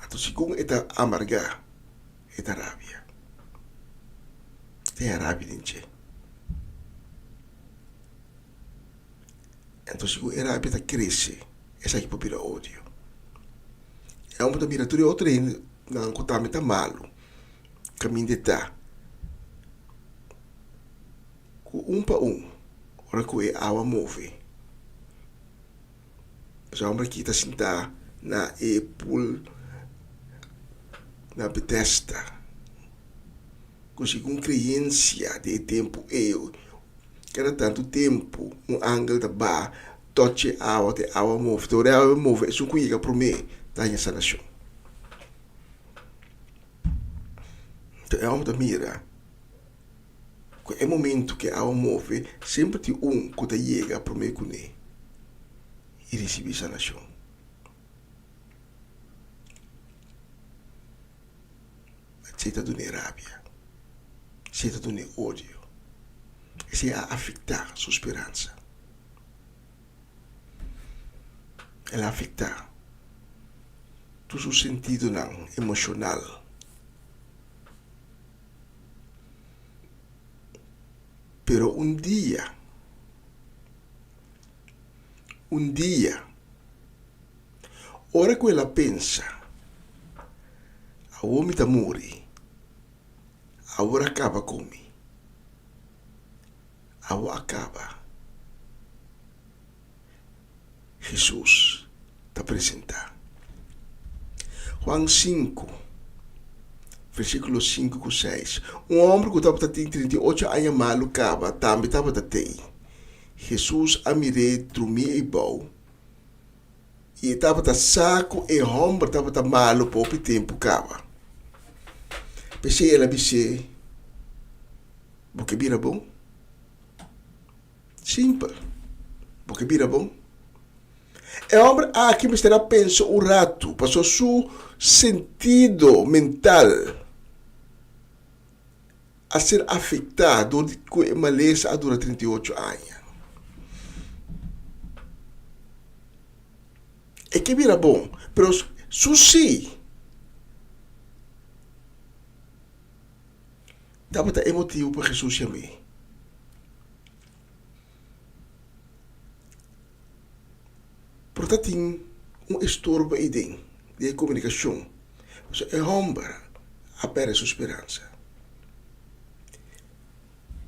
Speaker 4: Anto segun e ta amargá, e ta rabia. Tin rabia den dje. Anto segun e rabia ta krese, esaki por bira odio. E homber ta mira tur e otro hendenan ku tambe ta malu, kaminda e ta, ku un pa un, ora ku e awa move, Pasobra homber aki ta sintá na e pool na Bethesda, ku segun kreensia di e tempu ei, kada tantu tempu un angel ta ba touch e awa, te awa move. Te ora e awa move, esun ku yega promé ta haña sanashon. Enton e homber ta mira. Ku e momentu ku e awa move, semper tin un ku ta yega promé kuné i risibí sanashon. Esei ta dun'é rabia, esei ta dun'é odio, esei a afektá su speransa. El a afektá tur su sentidonan emoshonal. Pero un dia, un dia, ora ku el a pensa, Awor mi ta muri, awor a kaba ku mi, awor a kaba, Hesus ta presentá. Juan sinku, versíkulo sinku ku seis, Un hòmber ku tabata tin 38 aña malu kaba tambe tabata tei. Hesus a mir'é drumí eibou, i e tabata sa ku e hòmber tabata malu pa hopi tempu kaba. P'esei el a bis'é, Bo ke bira bon? Simpel. Bo ke bira bon. E homber aki mester a pensa un ratu, paso su sentido mental a ser afecta dor di cu e malesa a dura 38 aña. E ke bira bon, pero su si tabata e motibu pa Jesus yam'é. Por ta tin un estorbo eiden den e komunikashon, pasobra e hòmber a pèrdè su speransa.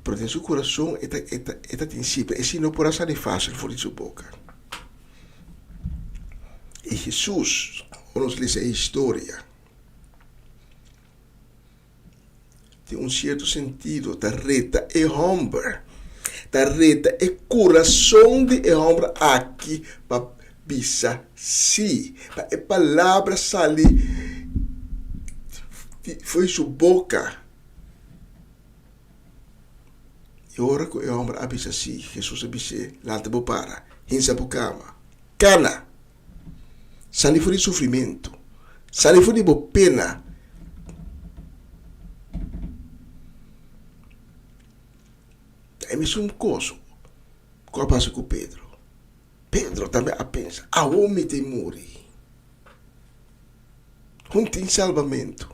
Speaker 4: Pero den su kurason e ta e ta e ta tin si, pero esei no por a sali fásil for di su boka. I Hesus, ora nos lesa e historia, Den un sierto sentido ta reta e hòmber, ta reta e kurason di e hòmber aki pa bisa sí, pa e palabra sali for di su boka. I ora ku e hòmber a bisa sí, Hesus a bis'é, Lanta bo para, hinsa bo kama, kana! Sali for di sufrimentu. Sali for di bo pena. Ta e mesun kos ku a pasa ku Pedro. Pedro tambe a pensa, Awor mi tin muri. Hun tin salbamentu.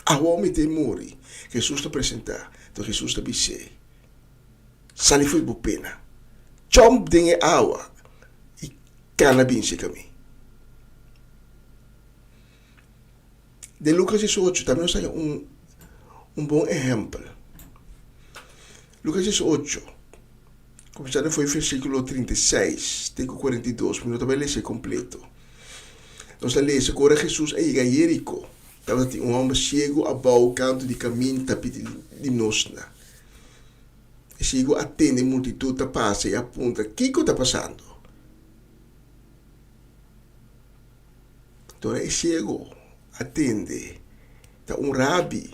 Speaker 4: Awor mi tin muri. Hesus ta presentá. Enton Hesus ta bis'é, Sali for di bo pena. Jump den e awa i Kana binse kami. Den Lucas 18 tambe nos haña un un bon ehèmpel. Lucas 18, kuminsando for e versíkulo 36 te ku 42, mi no ta bai lesa e kompleto. Nos ta lesa ku ora Hesus a yega Jeriko, tabata tin un hòmber siegu abou kantu di kamin ta pidi limosna. E siegu a tende multitut ta pasa i a puntra, Kiko ta pasando? Tora e siegu a tende ta un rabi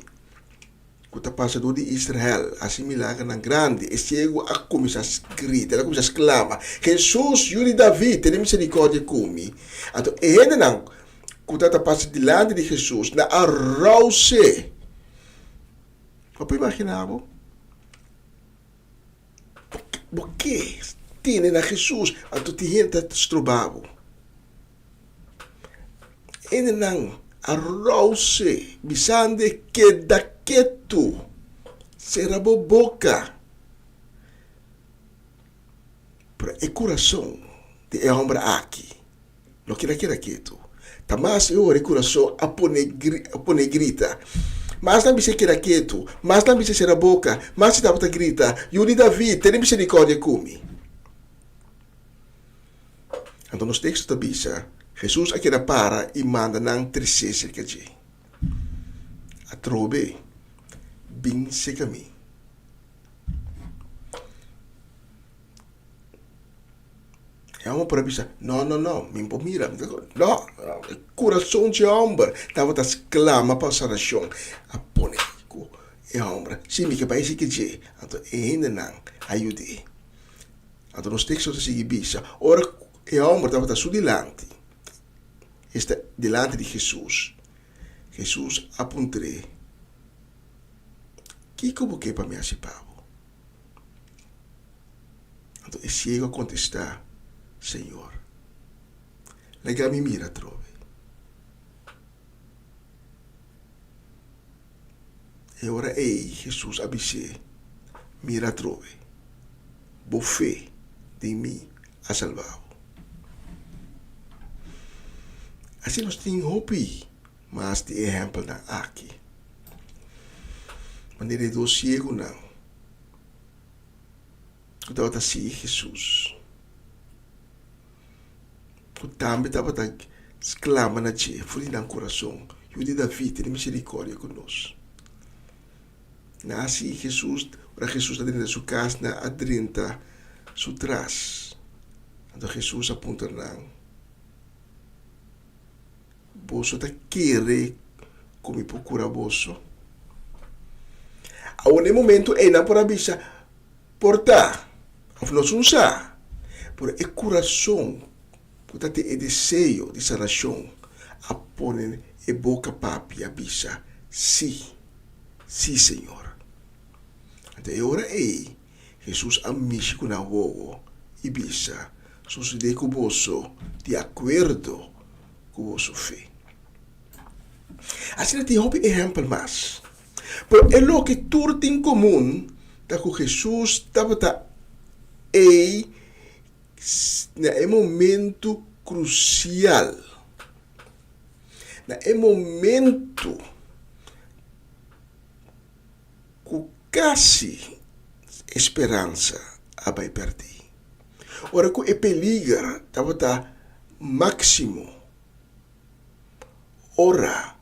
Speaker 4: ku ta pasa dor di Israel hasi milagernan grandi. E siegu a kuminsá grita, el a kuminsá sklama, Hesus, Yu di David, tene miserikòrdia ku mi! Anto e hendenan ku tabata pasa dilanti di Hesus nan a rous'é. Bo por imaginá bo? Bo ke tene na Hesus, anto tin hende ta stroba bo. Hendenan a rous'é, bisand'é, Keda ketu! Sera bo boka! Pero e kurason di e hòmber aki no keda keda ketu. Ta mas e ora e kurason a pone grita. Mas nan bis'é keda ketu, mas nan bis'é sera boka, mas e tabata grita, Yu di David, tene miserikòrdia ku mi! Anto nos teksto ta bisa, Hesus a keda para i manda nan tresé serka dje. Atrobe, bin serka mi. E hòmber por a bisa, No, no, no, mi por mira. No, e kurason dje hòmber tabata sklama pa sanashon. A pone ku e hòmber, Si, mi ke bai serka dje. Anto e hendenan a yud'é. Anto nos teksto ta sigui bisa, Ora ku e hòmber tabata su dilanti, esta, dilanti di Hesus, Hesus a puntr'é, Kiko bo ke pa mi hasi pa bo? Anto e siegu a kontestá, Señor, laga mi mira atrobe. E ora ei Hesus a bis'é, Mira atrobe, bo fe den mi a salba bo. Asina nos tin hopi mas di e ehèmpelnan aki. Manera e dos siegunan ku tabata sigui Hesus, ku tambe tabata sklama na dje for di nan kurason, Yu di David, tene miserikòrdia ku nos. Nan a sigui Hesus, ora Hesus a drenta su kas, nan a drenta su tras. Anto Hesus a puntra nan, Boso ta kere ku mi por kura boso? Awor na e momento ei nan por a bisa, Por ta, òf nos un sa. Pero e kurason ku ta tin e deseo di sanashon a pone e boka papia bisa, Sí, sí, Señor. Anto e ora ei Hesus a mishi ku nan wowo i bisa, Sosodé ku boso di akuerdo ku boso fe. Asina tin hopi ehèmpel mas. Pero e loke tur tin komun ta ku Hesus tabata ei na e momentu krusial, na e momentu ku kasi e speransa a bai pèrdí. Ora ku e peliger tabata máksimo, ora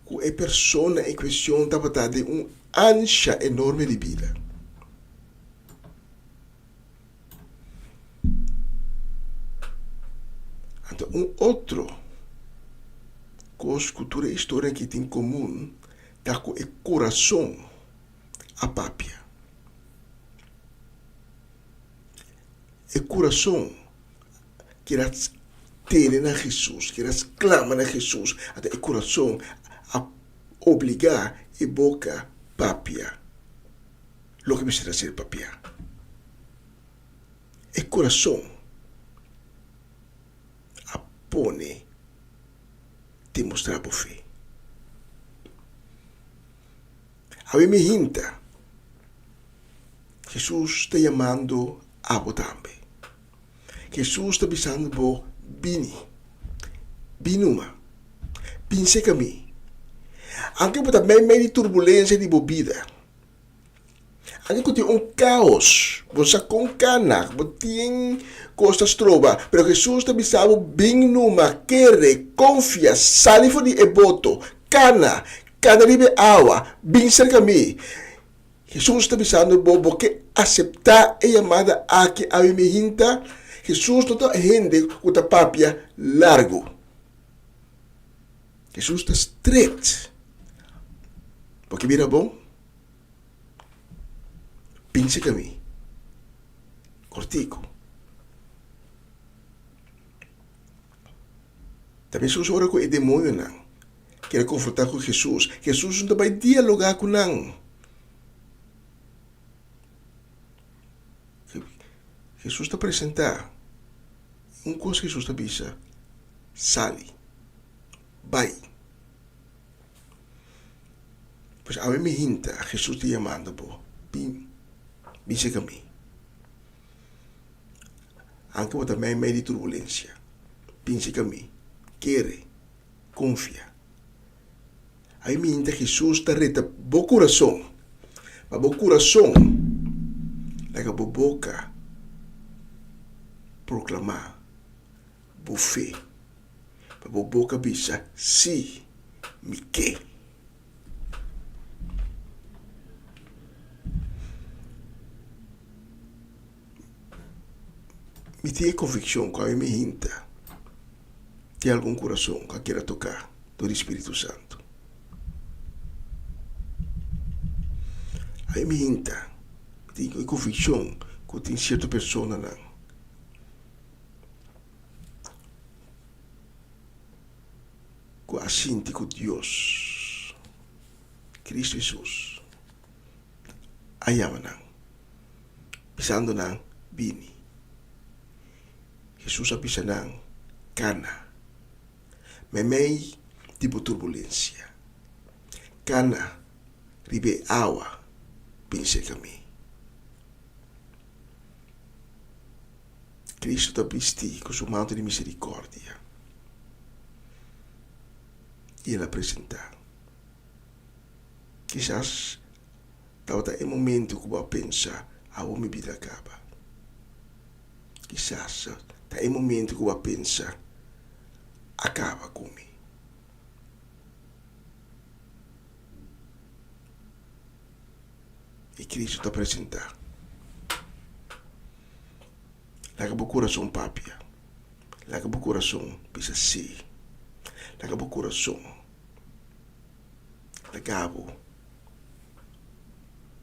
Speaker 4: ku e persona en kuestion tabata den un ansha enorme di bida. Anto un otro kos ku tur e historia aki tin komun ta ku e kurason a papia. E kurason kier a tene na Hesus, kier a sklama na Hesus, anto e kurason a obligá e boka papia loke mester a ser papiá. E kurason a pone demostrá bo fe. Awe mi hinta, Hesus ta yamando abo tambe. Hesus ta bisando bo, Bini, bin numa, bin serka mi. Anke bo ta meimei di turbulensia di bo bida, anke ku tin un kaos, bo sa kon kana, bo tin kos ta stroba, pero Hesus ta bisa bo, Bin numa, kere, konfia, sali for di e boto, kana, kana riba e awa, bin serka mi. Hesus ta bisando bo, bo ke aseptá e yamada aki awe mi hinta? Hesus no ta hende ku ta papia largu. Hesus ta stret. Bo ke bira bon? Pincha ka mi. Kortiku. Ta mesun ora ku e demonionan kier a konfrontá ku Hesus, Hesus no ta bai dialogá ku nan. Hesus ta presentá un kos Hesus ta bisa, Sali, bai. Pues awe mi hinta, Hesus ta yamando bo, bin, bin serka mi. Anke bo ta mei mei di turbulensia, bin serka mi, kere, konfia. Awe mi hinta Hesus ta reta bo kurason, pa bo kurason laga bo boka proklamá bo fe. Pa bo boka bisa, Sí, mi ke. Mi tin e konvikshon ku awe mi hinta tin algun kurason ku a keda toká dor di Spiritu Santu. Awe mi hinta mi tin e konvikshon ku tin sierto personanan. Ku a sinti ku Dios, Kristu Hesus, a yama nan, bisando nan, Bini. Hesus a bisa nan, Kana, meimei di bo turbulensia, kana riba e awa bin serka mi. Cristo ta bisti cu su manto di misericordia y el a presenta. Kisas tabata e momento cu bo a pensa, Awor mi bida a caba. Kisas ta e momento cu bo a pensa, A caba cu mi. Y Cristo ta presenta. Laga bo kurason papia. Laga bo kurason bisa sí. Laga bo kurason laga bo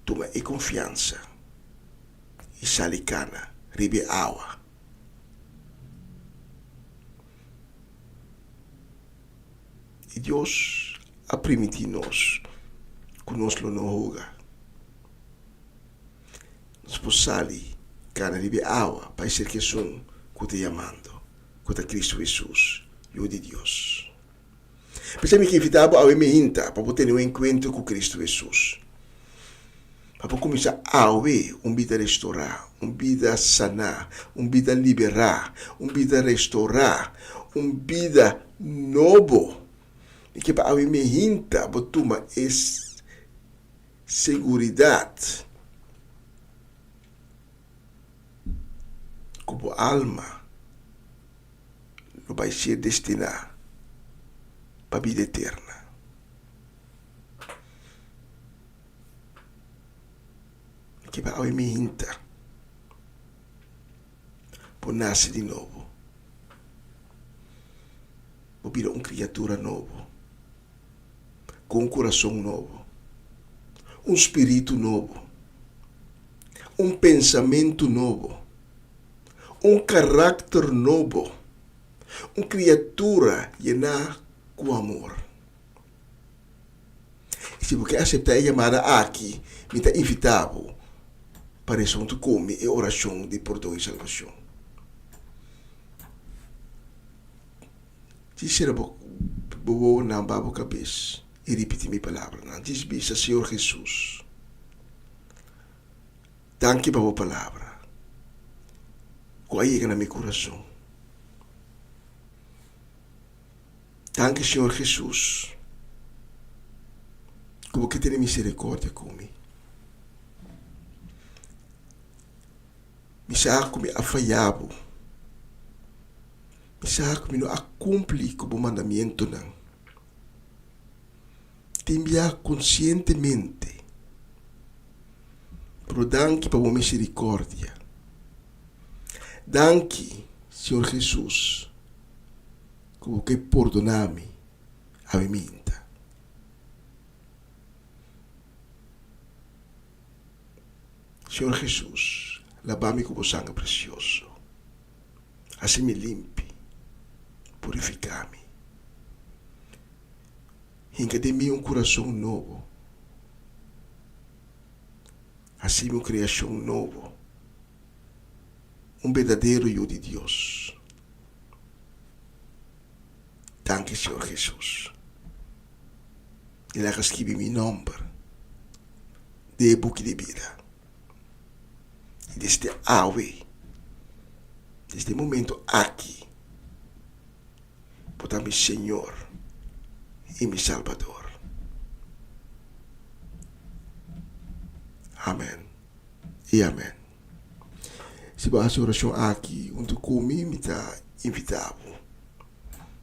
Speaker 4: tuma e konfiansa i sali kana riba e awa. I Dios a primintí nos ku nos lo no hoga. Nos por sali kana riba e awa pa e serka esun ku ta yamando, ku ta Kristu Hesus, Yu di Dios. P'esei mi ke invitá bo awe meinta pa bo tene un enkuentro ku Kristu Hesus, pa bo kuminsá awe un bida restorá, un bida saná, un bida liberá, un bida restorá, un bida nobo. Mi ke pa awe meinta bo tuma e Seguridat ku bo alma lo bai ser destiná pa bida eterna. Ke pa awe mi hinta bo nase di nobo, bo bira un kriatura nobo. ku un kurason nobo, un spiritu nobo, un pensamentu nobo, un karakter nobo, un kriatura yená ku amor. I si bo ke aseptá e yamada aki, mi ta invitá bo pa resa huntu ku mi e orashon di pordon i salbashon. Djis sera bo wowonan ba bo kabes i ripití mi palabranan. Djis bisa, Señor Hesus, danki pa bo palabra ku a yega na mi kurason. Danki, Señor Hesus, ku bo ke tene miserikordia ku mi. Mi sa ku mi a faya bo. Mi sa ku mi no a kumpli ku bo mandamientonan. Tin bia konsientemente. Pero danki pa bo misericordia. Danki, Señor Jesus, ku bo ke pordona mi awe minta. Señor Jesus, laba mi ku bo sangre precioso. Hasi mi limpi, purifica mi. Hinka den mi un kurason nobo. Hasi mi un kreashon nobo, un berdadero yu di Dios. Danki, Señor Hesus. I laga skibi mi nòmber den e buki di bida. I desde awe, desde e momento aki, Bo ta mi Señor i mi Salbador. Amen i amen. Si bo hasi orashon aki huntu ku mi, mi ta invitá bo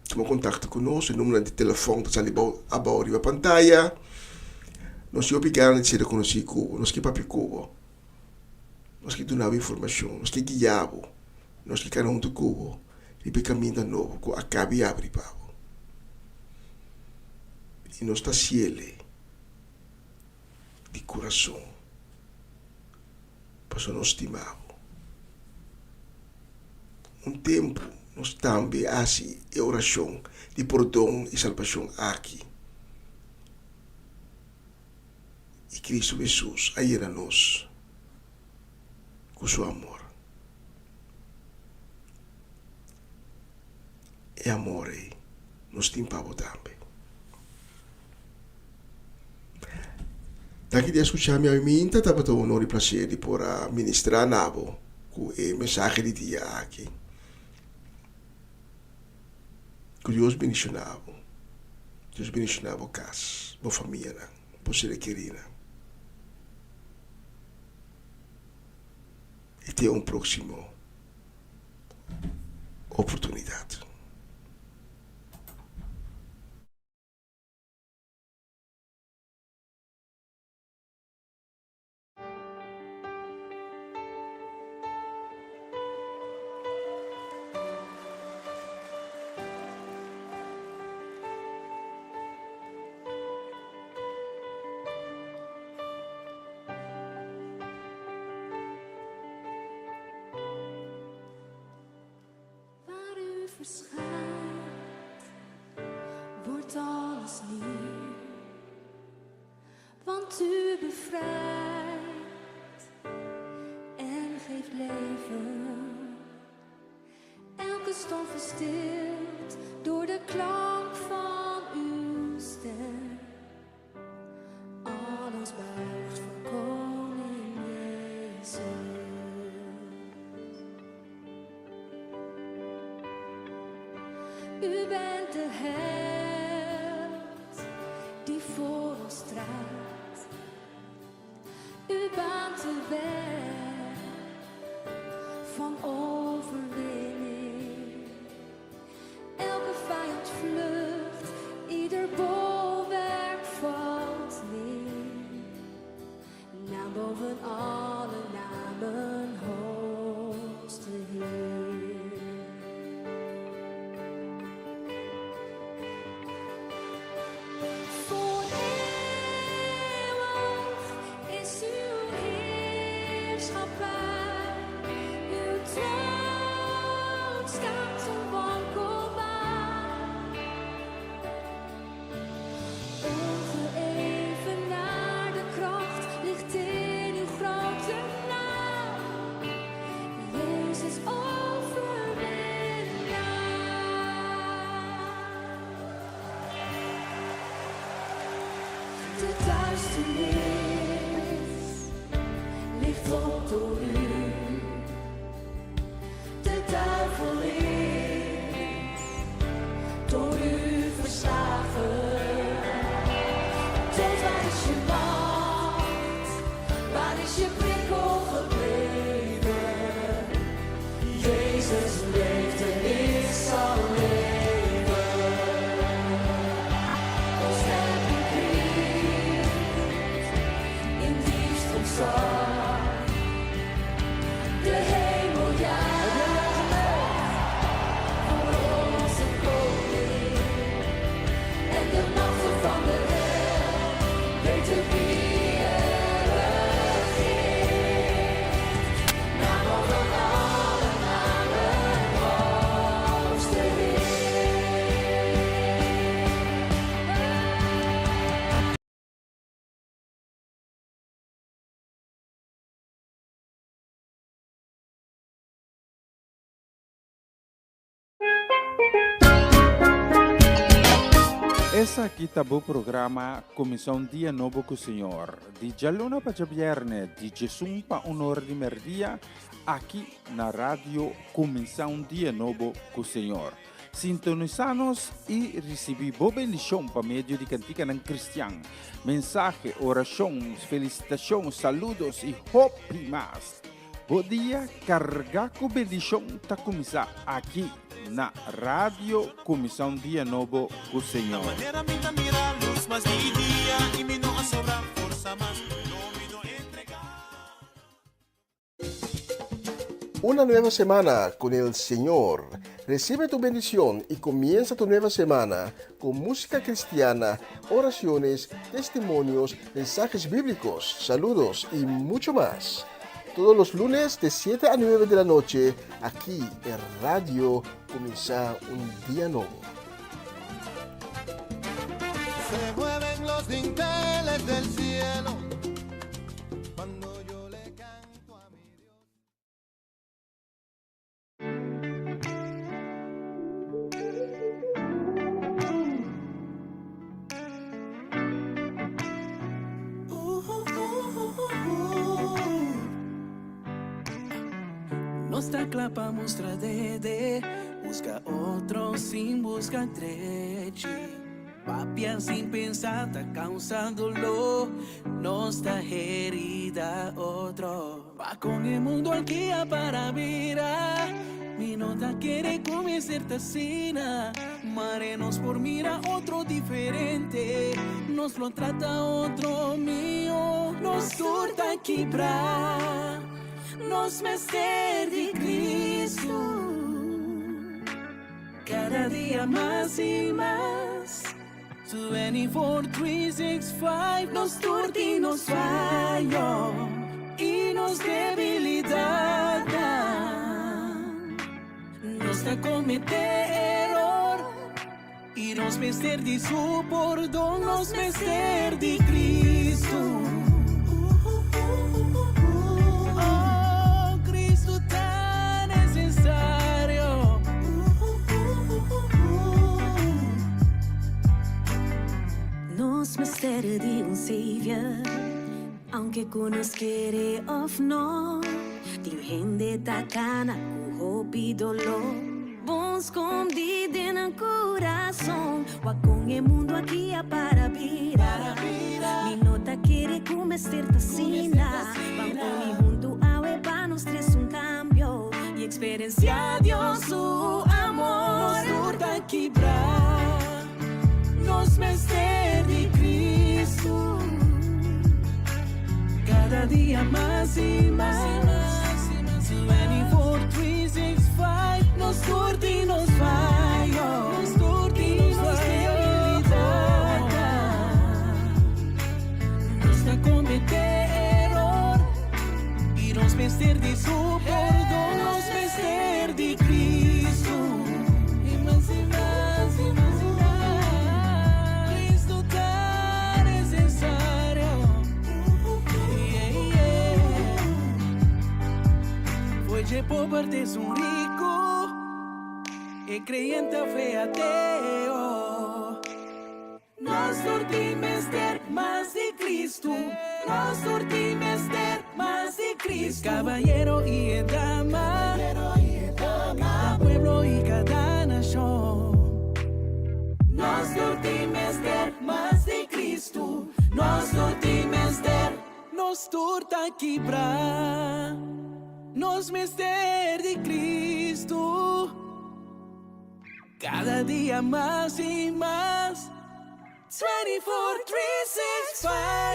Speaker 4: tuma kontakto ku nos. E numbernan di telefòn ta sali bou abou riba pantaya. Nos tin hopi gana di ser rekonosí ku bo. Nos ke papia ku bo. Nos ke duna bo informashon. Nos ke guia bo. Nos ke kana huntu ku bo riba e kaminda nobo ku a kaba i abri pa bo. I nos ta hasiel di kurason pasobra nos stima bo. Un tempu nos tambe a hasi e orashon di pordon i salbashon aki, i Kristu Hesus a yena nos ku su amor. E amor ei nos tin pa bo tambe. Danki di a skucha mi. Ami tabata un honor i plaser di por a ministrá na bo ku e mensahe di dia aki. Ku Dios bendishoná bo. Dios bendishoná bo kas, bo famianan, bo ser kerinan. I te un próksimo oportunidat.
Speaker 3: Waar u verschijnt, wordt alles nieuw. Want u bevrijdt en geeft leven. Elke storm verstilt door de klank van uw stem. Alles buigt voor koning Jezus. U bent de held die voor ons strijdt. U baant de weg van overwinning. Elke vijand vlucht, ieder bolwerk valt neer. Naam boven alle namen, hoogste Heer. Voor eeuwig is uw heerschappij, uw troon staat onwankelbaar. Ongeëvenaarde kracht ligt in uw grote naam. Jezus overwinnaar. De duisternis ligt op door u. De duivel is door u verslagen. Dood, waar is je macht? Waar is je prikkel gebleven? Jezus leeft en ik zal leven. Ons sterke kriegt in diepst ontzag.
Speaker 1: Esaki ta bo programa Kuminsá un Dia Nobo ku Señor, di djaluna pa djabièrnè di djesun pa un ora di mèrdia, aki na Radio Kuminsá un Dia Nobo ku Señor. Sintonisá nos i risibí bo bendishon pa medio di kantikanan kristian, mensahe, orashon, felisitashon, saludos i hopi mas. Bo dia carga cu bendicion ta cuminsa aki na Radio Cuminsa un Dia Nobo cu Señor.
Speaker 4: Una nueva semana con el Señor. Recibe tu bendición y comienza tu nueva semana con música cristiana, oraciones, testimonios, mensajes bíblicos, saludos y mucho más. Todos los lunes de 7 a 9 de la noche, aquí en Radio Comienza un Día Nuevo.
Speaker 7: Se mueven los dinteles del cielo cuando yo le canto a mi Dios.
Speaker 2: Nos ta kla pa mustra dede, Buska otro sin buska drechi. Papia sin pensa ta causa dolor, Nos ta herida otro. Pa con e mundo aki a para bira, Mi no ta kere cu mester ta asina. Mare nos por mira otro diferente, Nos lo trata otro mihor. Nos tur ta kibra, nos mester di Cristo. Cada dia mas y mas. 24, 3, 6, 5, nos tur tin nos fayo y nos debilidadnan. Nos ta comete eror y nos mester di su pordon, nos mester di Cristo. Oh, Cristo ta necesario.
Speaker 3: Nos mester di un Savior, aunke ku nos kere of no. Tin hende ta kana ku hopi doló, bon skondí den nan kurason. Wak kon e mundu aki a para bira, mi no ta kere ku mester ta asina. Ban uni huntu awe pa nos tres un kambio i eksperensiá Dios su amor.
Speaker 2: Nos tur ta kibrá, nos mester di Cristo. Cada dia mas y mas. 24, 3, 6, 5, nos tur tin nos fayo, nos tur tin nos debilidad. Nos ta comete eror y nos mester di su pordon, nos mester di Cristo. Y mas y mas y mas y mas. Cristo ta necesario. Yeah, yeah. Oye, pober es un rico, e creyente fe ateo. Nos tur tin mester mas di Cristo. Nos tur tin mester mas di Cristo. Caballero y e dama, cada pueblo y cada nacion. Nos tur tin mester mas di Cristo. Nos tur tin mester, nos tur ta kibra. Nos mester di Cristo. Cada dia mas y mas. 24, 3, 6, 5.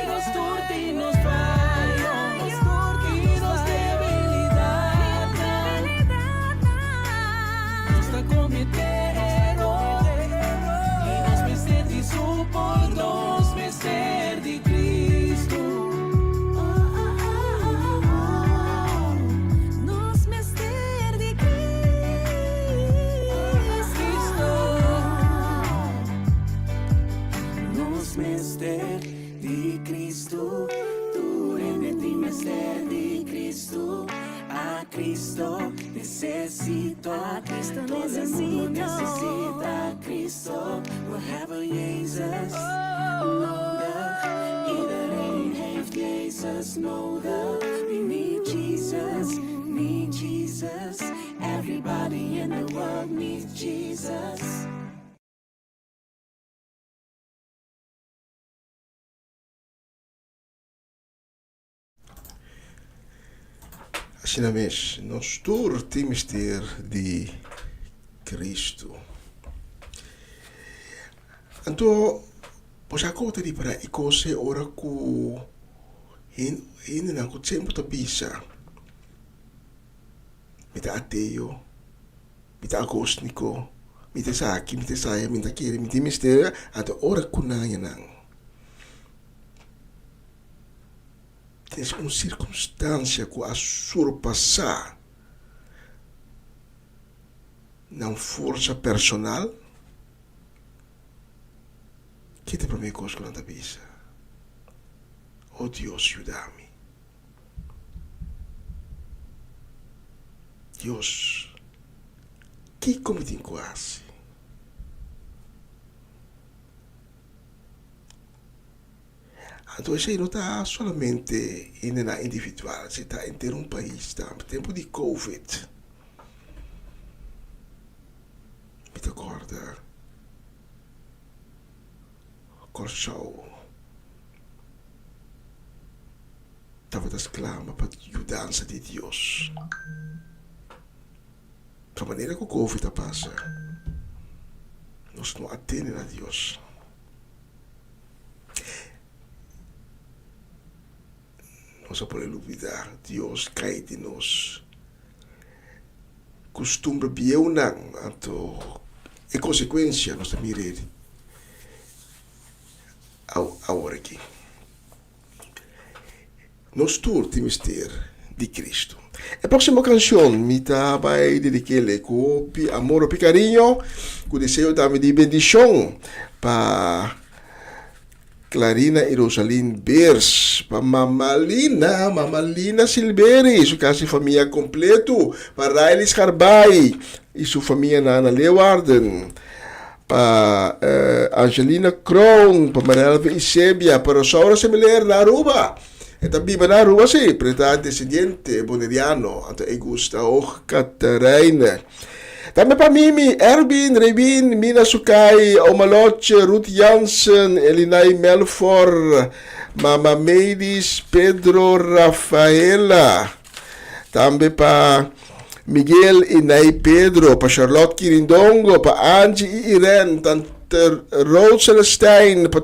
Speaker 2: Nos tur tin nos fayo, nos tur tin nos debilidad. Nos ta comete eror y nos mester di su pordon, nos mester di Cristo.
Speaker 3: Nos mester di
Speaker 2: Cristo. Nos mester di Cristo.
Speaker 3: Entire world needs Jesus.
Speaker 4: Asina mes, nos tur tin mester di Cristo. Anto, bo sa kon ta ripará e kos ei ora ku hendenan ku tempu ta bisa, Mi ta ateo, mi ta agóstiko, mi ta esaki, mi ta esaya, mi ta kere, mi tin mester, anto ora ku nan haña nan. Tin un sirkunstansia ku a surpasá nan forsa personal, ke ta e promé kos ku nan ta bisa? O Dios, yuda mi. Dios, kiko mi tin ku hasi? Anto esei no ta solamente hendenan individual, esei ta henter un pais tambe. Tempu di covid mi ta kòrda Kòrsou tabata sklama pa yudansa di Dios. Ta manera ku covid a pasa nos no a tene na Dios. Nos a pone lubida Dios kai di nos kustumber bieunan, anto e konsekuensia nos ta mira awor aki. Nos tur tin mester di Cristo. E próximo canción mi ta bai dedik'el ku hopi amor, hopi cariño, ku deseo tambe di bendishon pa Clarina y Rosalyn Beers, pa Mama Lina, Mama Lina Silberi y su casi famia completo, pa Riley Scarbay y su famia na na Leeuwarden, Pa Angelina Kroon, pa Marelva Isebia, pa Rosaura Semiler na Aruba. E ta biba na Aruba si, pero e ta descendiente Boneriano, anto e gusta Hoog Catharijne. Tambe pa Mimi, Erwin, Rewin, Mina Sukai, Oma Lotje, Ruth Jansen, Elinay Melfor, Mama Meidis, Pedro Rafaela. Tambe pa Miguel y Nay Pedro, pa Charlotte Kirindongo, pa Angie y Irene, Tante Rose Celestijn, pa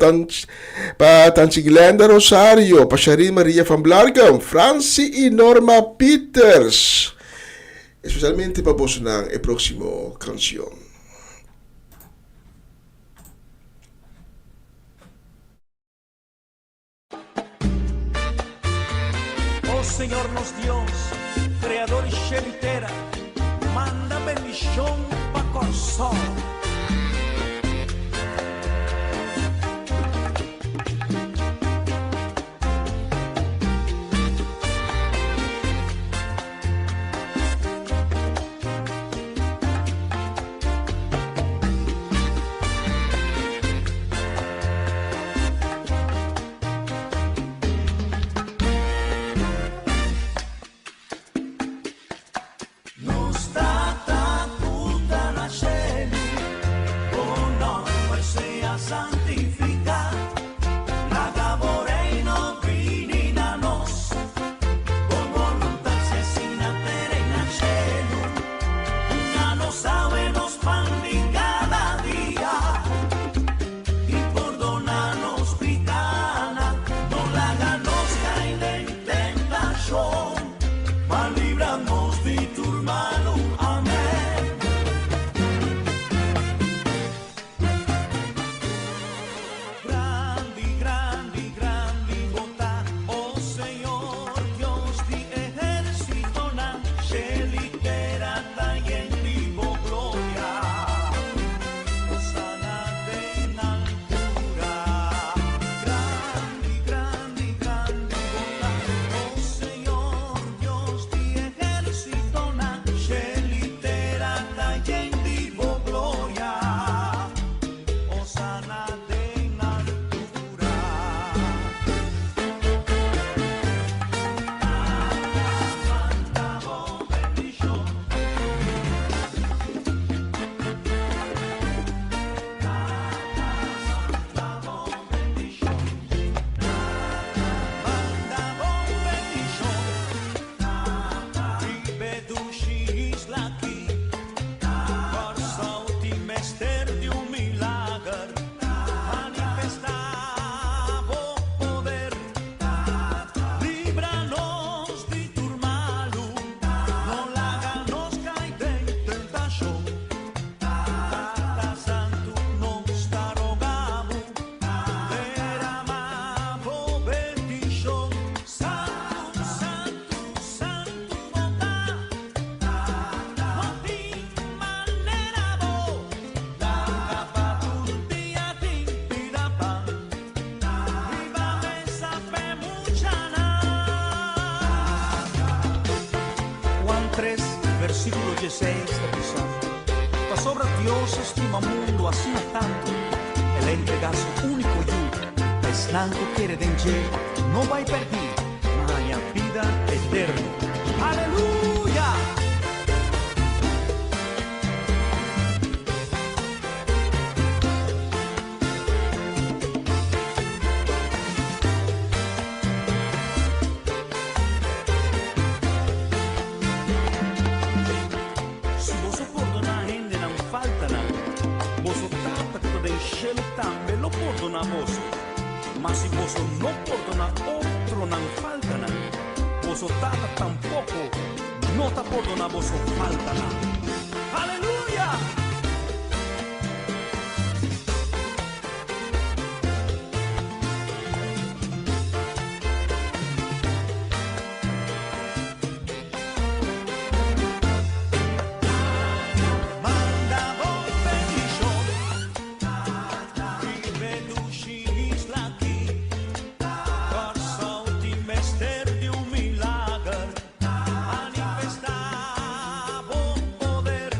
Speaker 4: pa Tantje Glenda Rosario, pa Sharine Maria van Blargem, Francie y Norma Pieters. Especialmente pa bosonan e proximo cancion.
Speaker 2: Oh Señor nos Dios, Creador di shelu i tera, manda bendishon pa Kòrsou. Nos Tata ku ta na shelu.
Speaker 8: Dios a stima mundu asina tantu, El a entregá su úniko Yu, pa esnan ku kere den dje no bai pèrdí, ma haña bida eterno. Aleluya! Si boso pordoná hende nan faltanan, boso Tata ku ta den shelu tambe lo pordoná boso. Ma si boso no pordoná otro nan faltanan, boso Tata tampoko no ta pordoná boso faltanan. Aleluya! Manda bo bendishon riba e dushi isla aki. Kòrsou tin mester di un milager. Manifestá bo poder.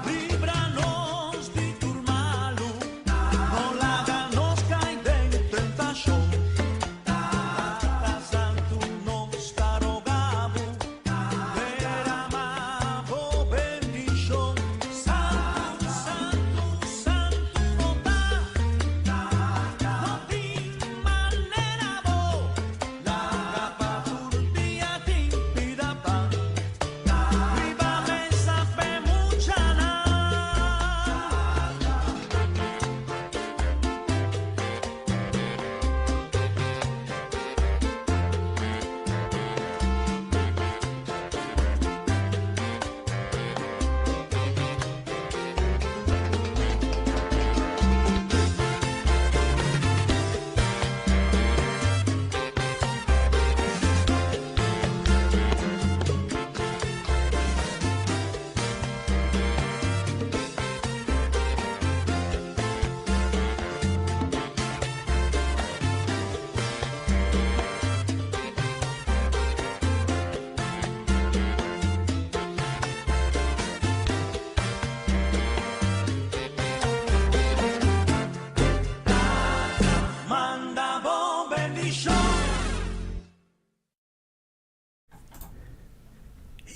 Speaker 8: Libra nos di tur malu. No laga nos kai den tentashon. Tata Santu nos ta roga bo, derama bo bendishon. Santu, santu, santu bo ta, no tin manera bo, laga pa tur dia tin pida pan, riba mesa p'e muchanan. Manda bo bendishon.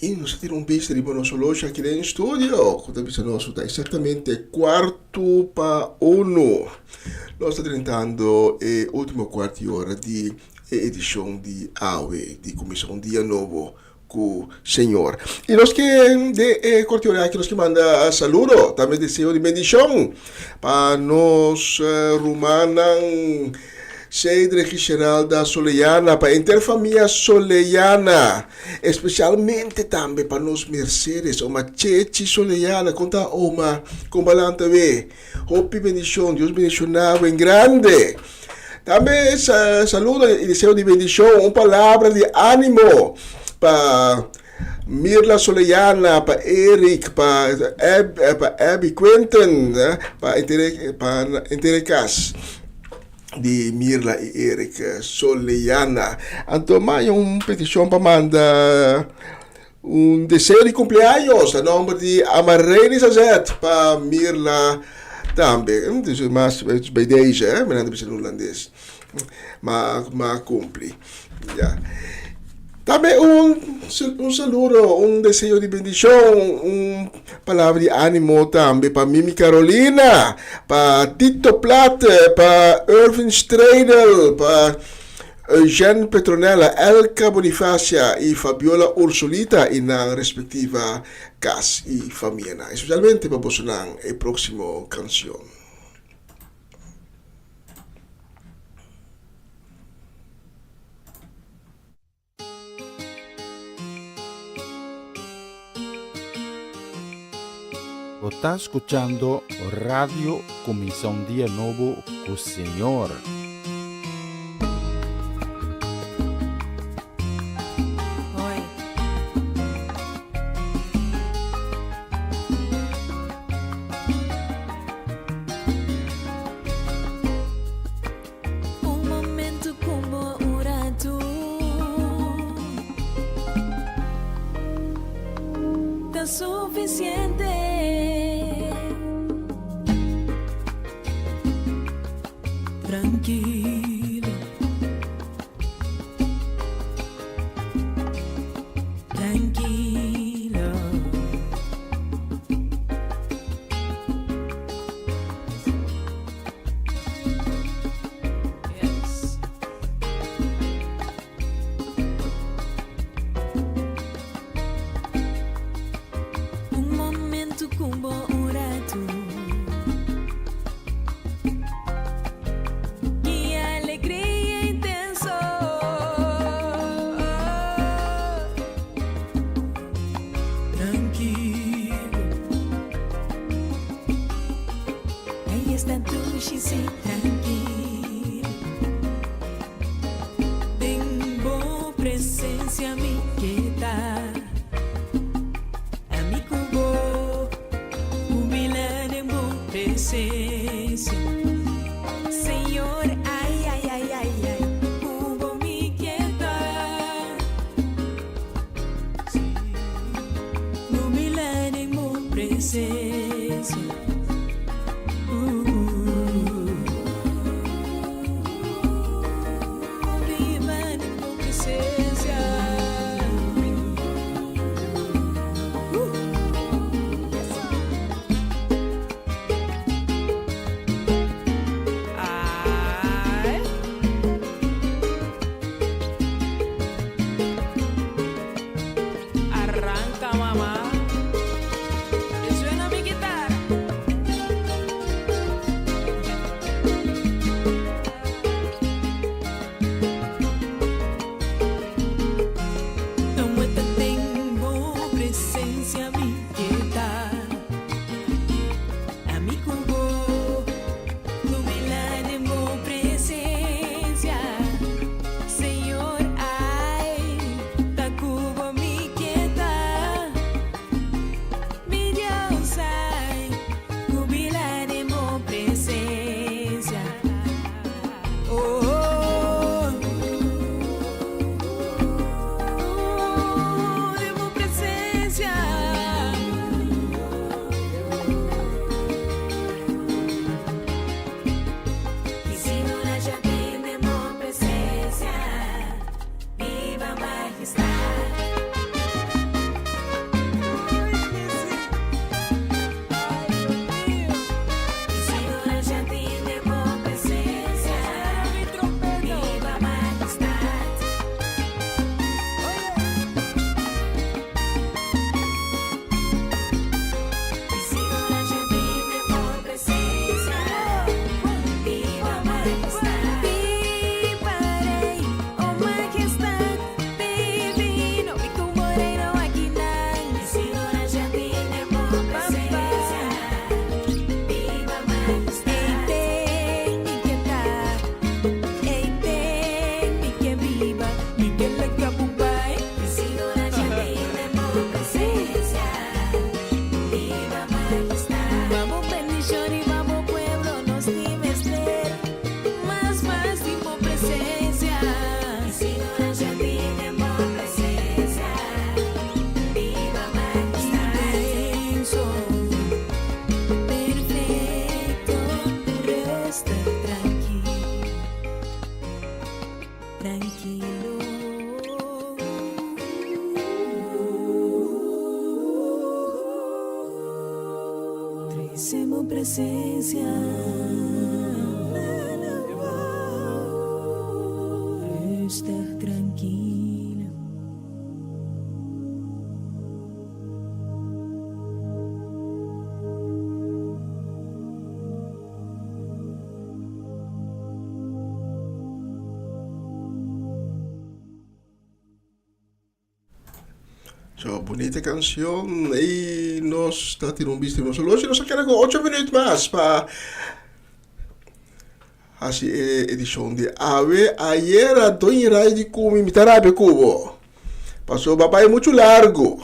Speaker 4: I nos a tira un bista riba nos horloge aki den studio, ku ta bisa nos ku ta eksaktamente kuartu pa unu. Nos ta drentando e ultimo kuart di ora di e edishon di awe di Kuminsá un Dia Nobo ku Señor. I nos ke den e kuart di ora aki nos ke manda saludo, tambe deseo di bendishon pa nos rumannan. Cedric y Geralda Soleyana, pa henter famia Soleyana, especialmente tambe pa nos Mercedes, oma Chechi Soleyana, con ta oma, con balanta we, hopi bendicion, Dios bendiciona bo en grande. Tambe saludo y deseo di bendicion, un palabra di animo pa Mirla Soleyana, pa Eric, pa pa Abby Quinten, pa henter pa henter e kas di Mirla i Eric Soleyana. Anto maya un petishon pa manda un deseo di kumpleaños na nomber di Amareni Sazet pa Mirla tambe. Dus mas bij deze, hè, mi nan ta bisa na hulandes. Ma ma cumpli. Ya. Tambe un un saludo, un deseo di bendicion, un palabra di animo tambe pa Mimi Carolina, pa Tito Platte, pa Irvin Stradel, pa Eugène Petronella, Elka Bonifacia y Fabiola Ursulita y nan respectiva cas y famianan. Especialmente pa bosonan e proximo cancion.
Speaker 1: Bo ta scuchando Radio Cuminsa un Dia Nobo cu Señor.
Speaker 3: Un momento como un rato Ta suficiente.
Speaker 2: Trankilo. Trankilo. Yes. Un momento ku bo un ratu. Ki alegria intenso. Trankilo. Ei esta dushi si trankilo. Den bo presencia mi ke ta. Ami ku bo humila den bo presencia. Señor, ay, ay, ay, ay, ay, ku bo mi ke ta. Humila den bo presencia. Biba den bo presencia. Ay. Arranca, mamá. Que suena mi guitarra. No den bo presencia mi ke ta. Ami ku bo humila den bo presencia. Señor, ay, ta ku bo mi ke ta. Mi Dios, ay, humila den bo presencia. Oh, oh, oh, den bo presencia. Y si no la den bo presencia, viva majestad. Y si no la den bo presencia, viva majestad. Y si no la den bo presencia, viva majestad. Viva rey, oh majestad divino, mi como reino aki nan. Y si no la den bo presencia, viva majestad. Ei den mi ke ta, ei den mi ke biba, mi ke laga bo bai. Y si no la den bo presencia, viva majestad. Pa bo bendicion y pa bo pueblo nos tin mester, mas mas di bo presencia. Y si no la den bo presencia, viva majestad. Inmenso, perfecto, resta trankilo, trankilo. Trece bo presencia. Rustig, trankilo.
Speaker 4: So, bunita cancion. Y nos ta tira un bista nos horloge. Nos a keda cu 8 minuut mas pa haci e edicion di awe. Ayera Doña Ray di cu mi, mi ta rabia cu bo. Paso bo a bay mucho largo.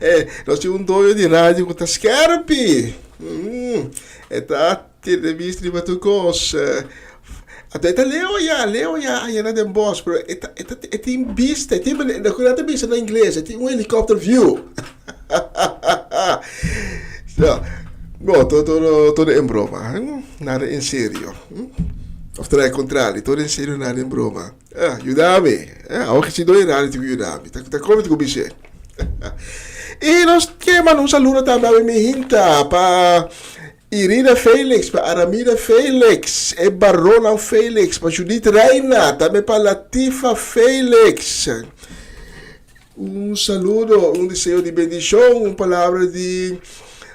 Speaker 4: eh, nos tin un doño di radio cu ta skerpi. Mm, e ta tira bista riba tur cos. Anto e ta leo ya, leo ya ayera den bos, pero e ta, e ta, e tin bista, e tin, loke nan ta bisa na ingles, e tin un helicopter view. So, Bo, todo, todo, todo en broma, eh? Nada en serio. Of trae contrario, todo en serio, nada en broma. Ah, yudami. Eh, awor si doy radio tiku yudami. Ta, ta come tiku bise. I nos ke manda un saludo tambe a mi hinta pa Irina Felix, pa Aramida Felix, e Barona Felix, pa Judith Reina, tambe pa Latifa Felix. Un saludo, un deseo di bendicion, un palabra di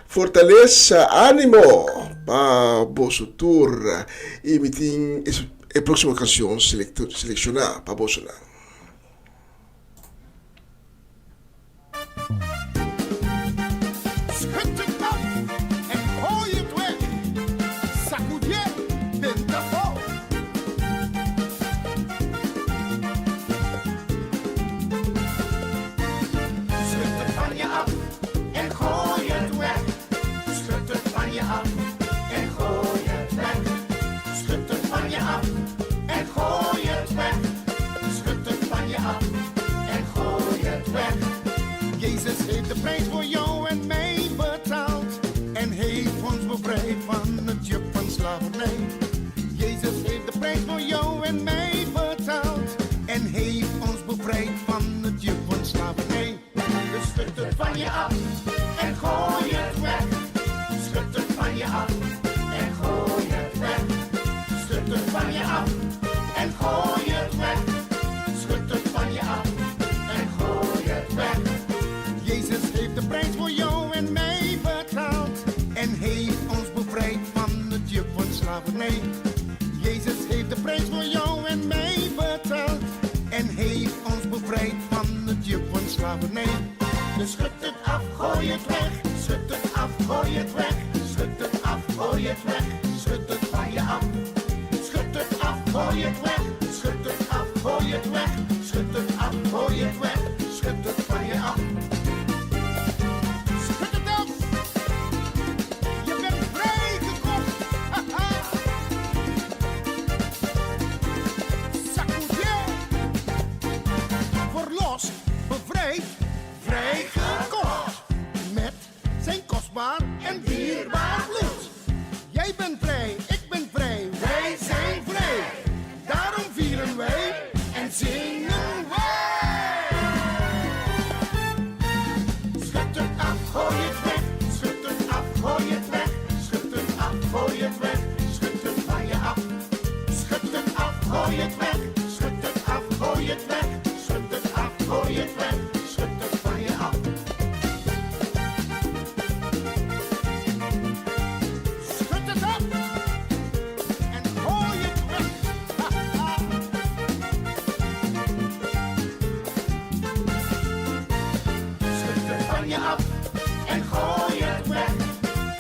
Speaker 4: fortaleza, animo pa boso tur. Y mi tin e proximo cancion selecciona pa bosonan.
Speaker 5: Schud het af en gooi het weg. Sacudié benta afó. Schud het van je af en gooi het weg. Schud het van je af en gooi het weg. Schud het van je af en gooi het weg. Schud het van je af en gooi het weg. Jezus heeft de prijs voor jou en mij betaald. En heeft ons bevrijd van het juk van slavernij. Jezus heeft de prijs voor jou en mij betaald. En heeft ons bevrijd van het juk van slavernij. Dus schud het van je af en gooi het weg. Schud het van je af en gooi het weg. Schud het van je af en gooi het weg. Schud het van je af en gooi het weg. Jezus heeft de prijs voor jou en mij betaald. En heeft ons bevrijd van het juk van slavernij. Jezus heeft de prijs voor jou en mij betaald. En heeft ons bevrijd van het juk van slavernij. Dus schud het af, gooi het weg. Schud het af, gooi het weg. Schud het af, gooi het weg. Schud het van je af. Schud het af, gooi het weg. Schud het af, gooi het weg. Schud het af, gooi het weg. Schud het van je af. Schud het af. Je bent vrijgekocht. Haha. Sacudié. Verlost, bevrijd, vrijgekocht. Met zijn kostbaar en dierbaar bloed. Jij bent vrij, ik ben vrij, wij zijn vrij. Daarom vieren wij en zingen wij. Schud het af, gooi het weg. Schud het af, gooi het weg. Schud het af, gooi het weg. Schud het van je af. Schud het af, gooi het weg. Schud het af, gooi het weg. Schud het af, gooi het weg. Schud het van je af. Schud het af en gooi het weg. Ha, ha. Schud het van je af en gooi het weg.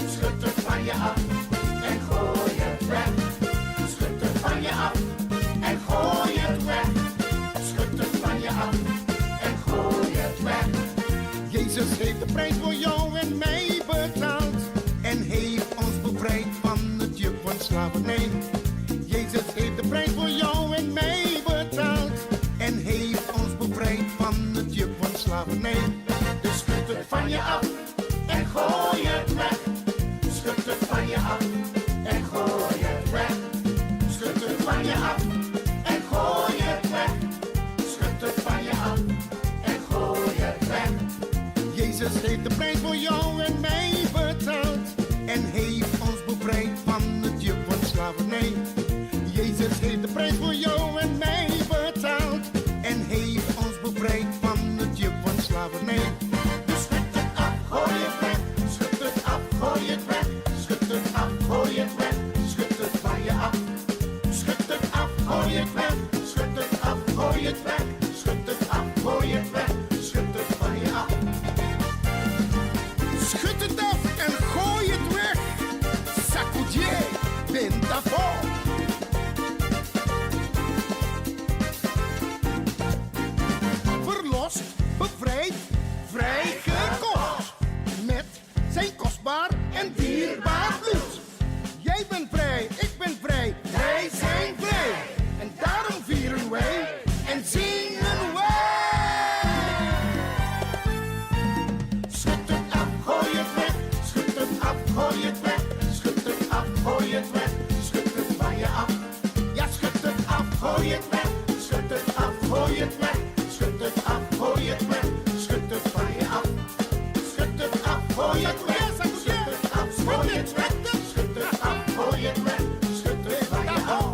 Speaker 5: Schud het van je af en gooi het weg. Schud het van je af en gooi het weg. Schud het van je af en gooi het weg. Jezus heeft de prijs voor jou en mij betaald. En heeft ons bevrijd van het juk van slavernij. Jezus heeft de prijs voor jou en mij betaald. En heeft ons bevrijd van het juk van slavernij. Dus schud het van je af en gooi het weg. Schud het van je af en gooi het weg. Schud het van je af en gooi het weg. Schud het van je af en gooi het weg. Jezus heeft de prijs voor jou en mij betaald. En heeft ons bevrijd van het juk van slavernij. Jezus heeft de prijs voor jou en mij betaald. En heeft ons bevrijd van het juk van slavernij. Dus schud het af, gooi het weg. Schud het af, gooi het weg. Schud het af, gooi het weg. Schud het van je af. Schud het af, gooi het weg. Schud het af, gooi het weg. Schud het af, gooi het weg. Schud het van je af. Schud het af en gooi het weg. Sacudié, benta afó. Verlost, bevrijd, vrijgekocht. Met zijn kostbaar en dierbaar bloed. Jij bent vrij, ik ben vrij, wij zijn vrij. En daarom vieren wij en zingen wij. Schud het af, gooi het weg. Schud het af,
Speaker 7: gooi het weg. Schud het af, gooi het weg. Schud het van je af. Ja, schud het af, gooi het weg. Schud het af, gooi het weg. Schud het af, gooi het weg. Schud het van je af. Schud het af, gooi het weg. Schud het af, gooi het weg. Schud het af, gooi het weg. Schud het van je af.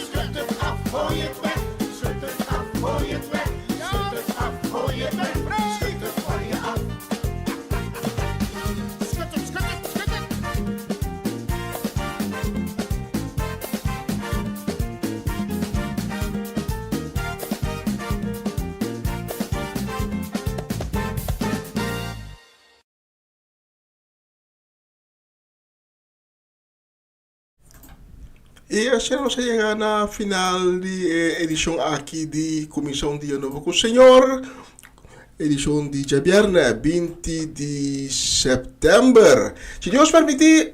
Speaker 7: Schud het af, gooi het weg. Schud het af, gooi het weg. Schud het af, gooi het weg. Schud het van je af. Schud het, schud het, schud het.
Speaker 4: I asina nos a yega na final di e edishon aki di Kuminsá un Dia Nobo ku Señor, edishon di djabièrnè binti di sèptèmber. Si Dios permití,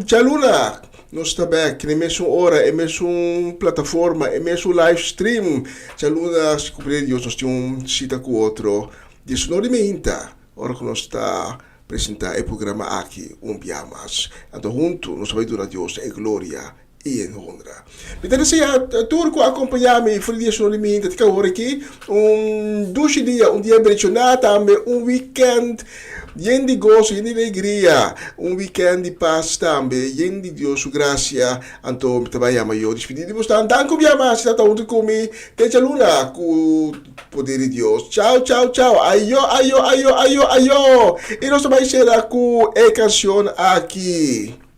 Speaker 4: djaluna nos ta bèk na e mesun ora, e mesun plataforma, e mesun live stream. Djaluna, si ku poder di Dios, nos tin un sita ku otro diesunor di meinta, ora ku nos ta Presentá e programa aki un bia mas. Anto huntu nos ta bai duna Dios e gloria i e honra. Mi ta desea tur ku a kompañá mi for di dia sno di mi ta tika awor aki un dushi dia, un dia bendishoná, tambe un wikènt yen di goso, yen di alegria, un wikènt di pas tambe, yen di Dios su grasia. Anto mi ta bai yama yo dispidí di bosnan. Danki un bia mas di ta huntu ku mi te djaluna ku. Poder di Dios. Chao, chao, chao. Ayo, ayo, ayo, ayo, ayo. I nos ta bai sera ku e kanshon aki.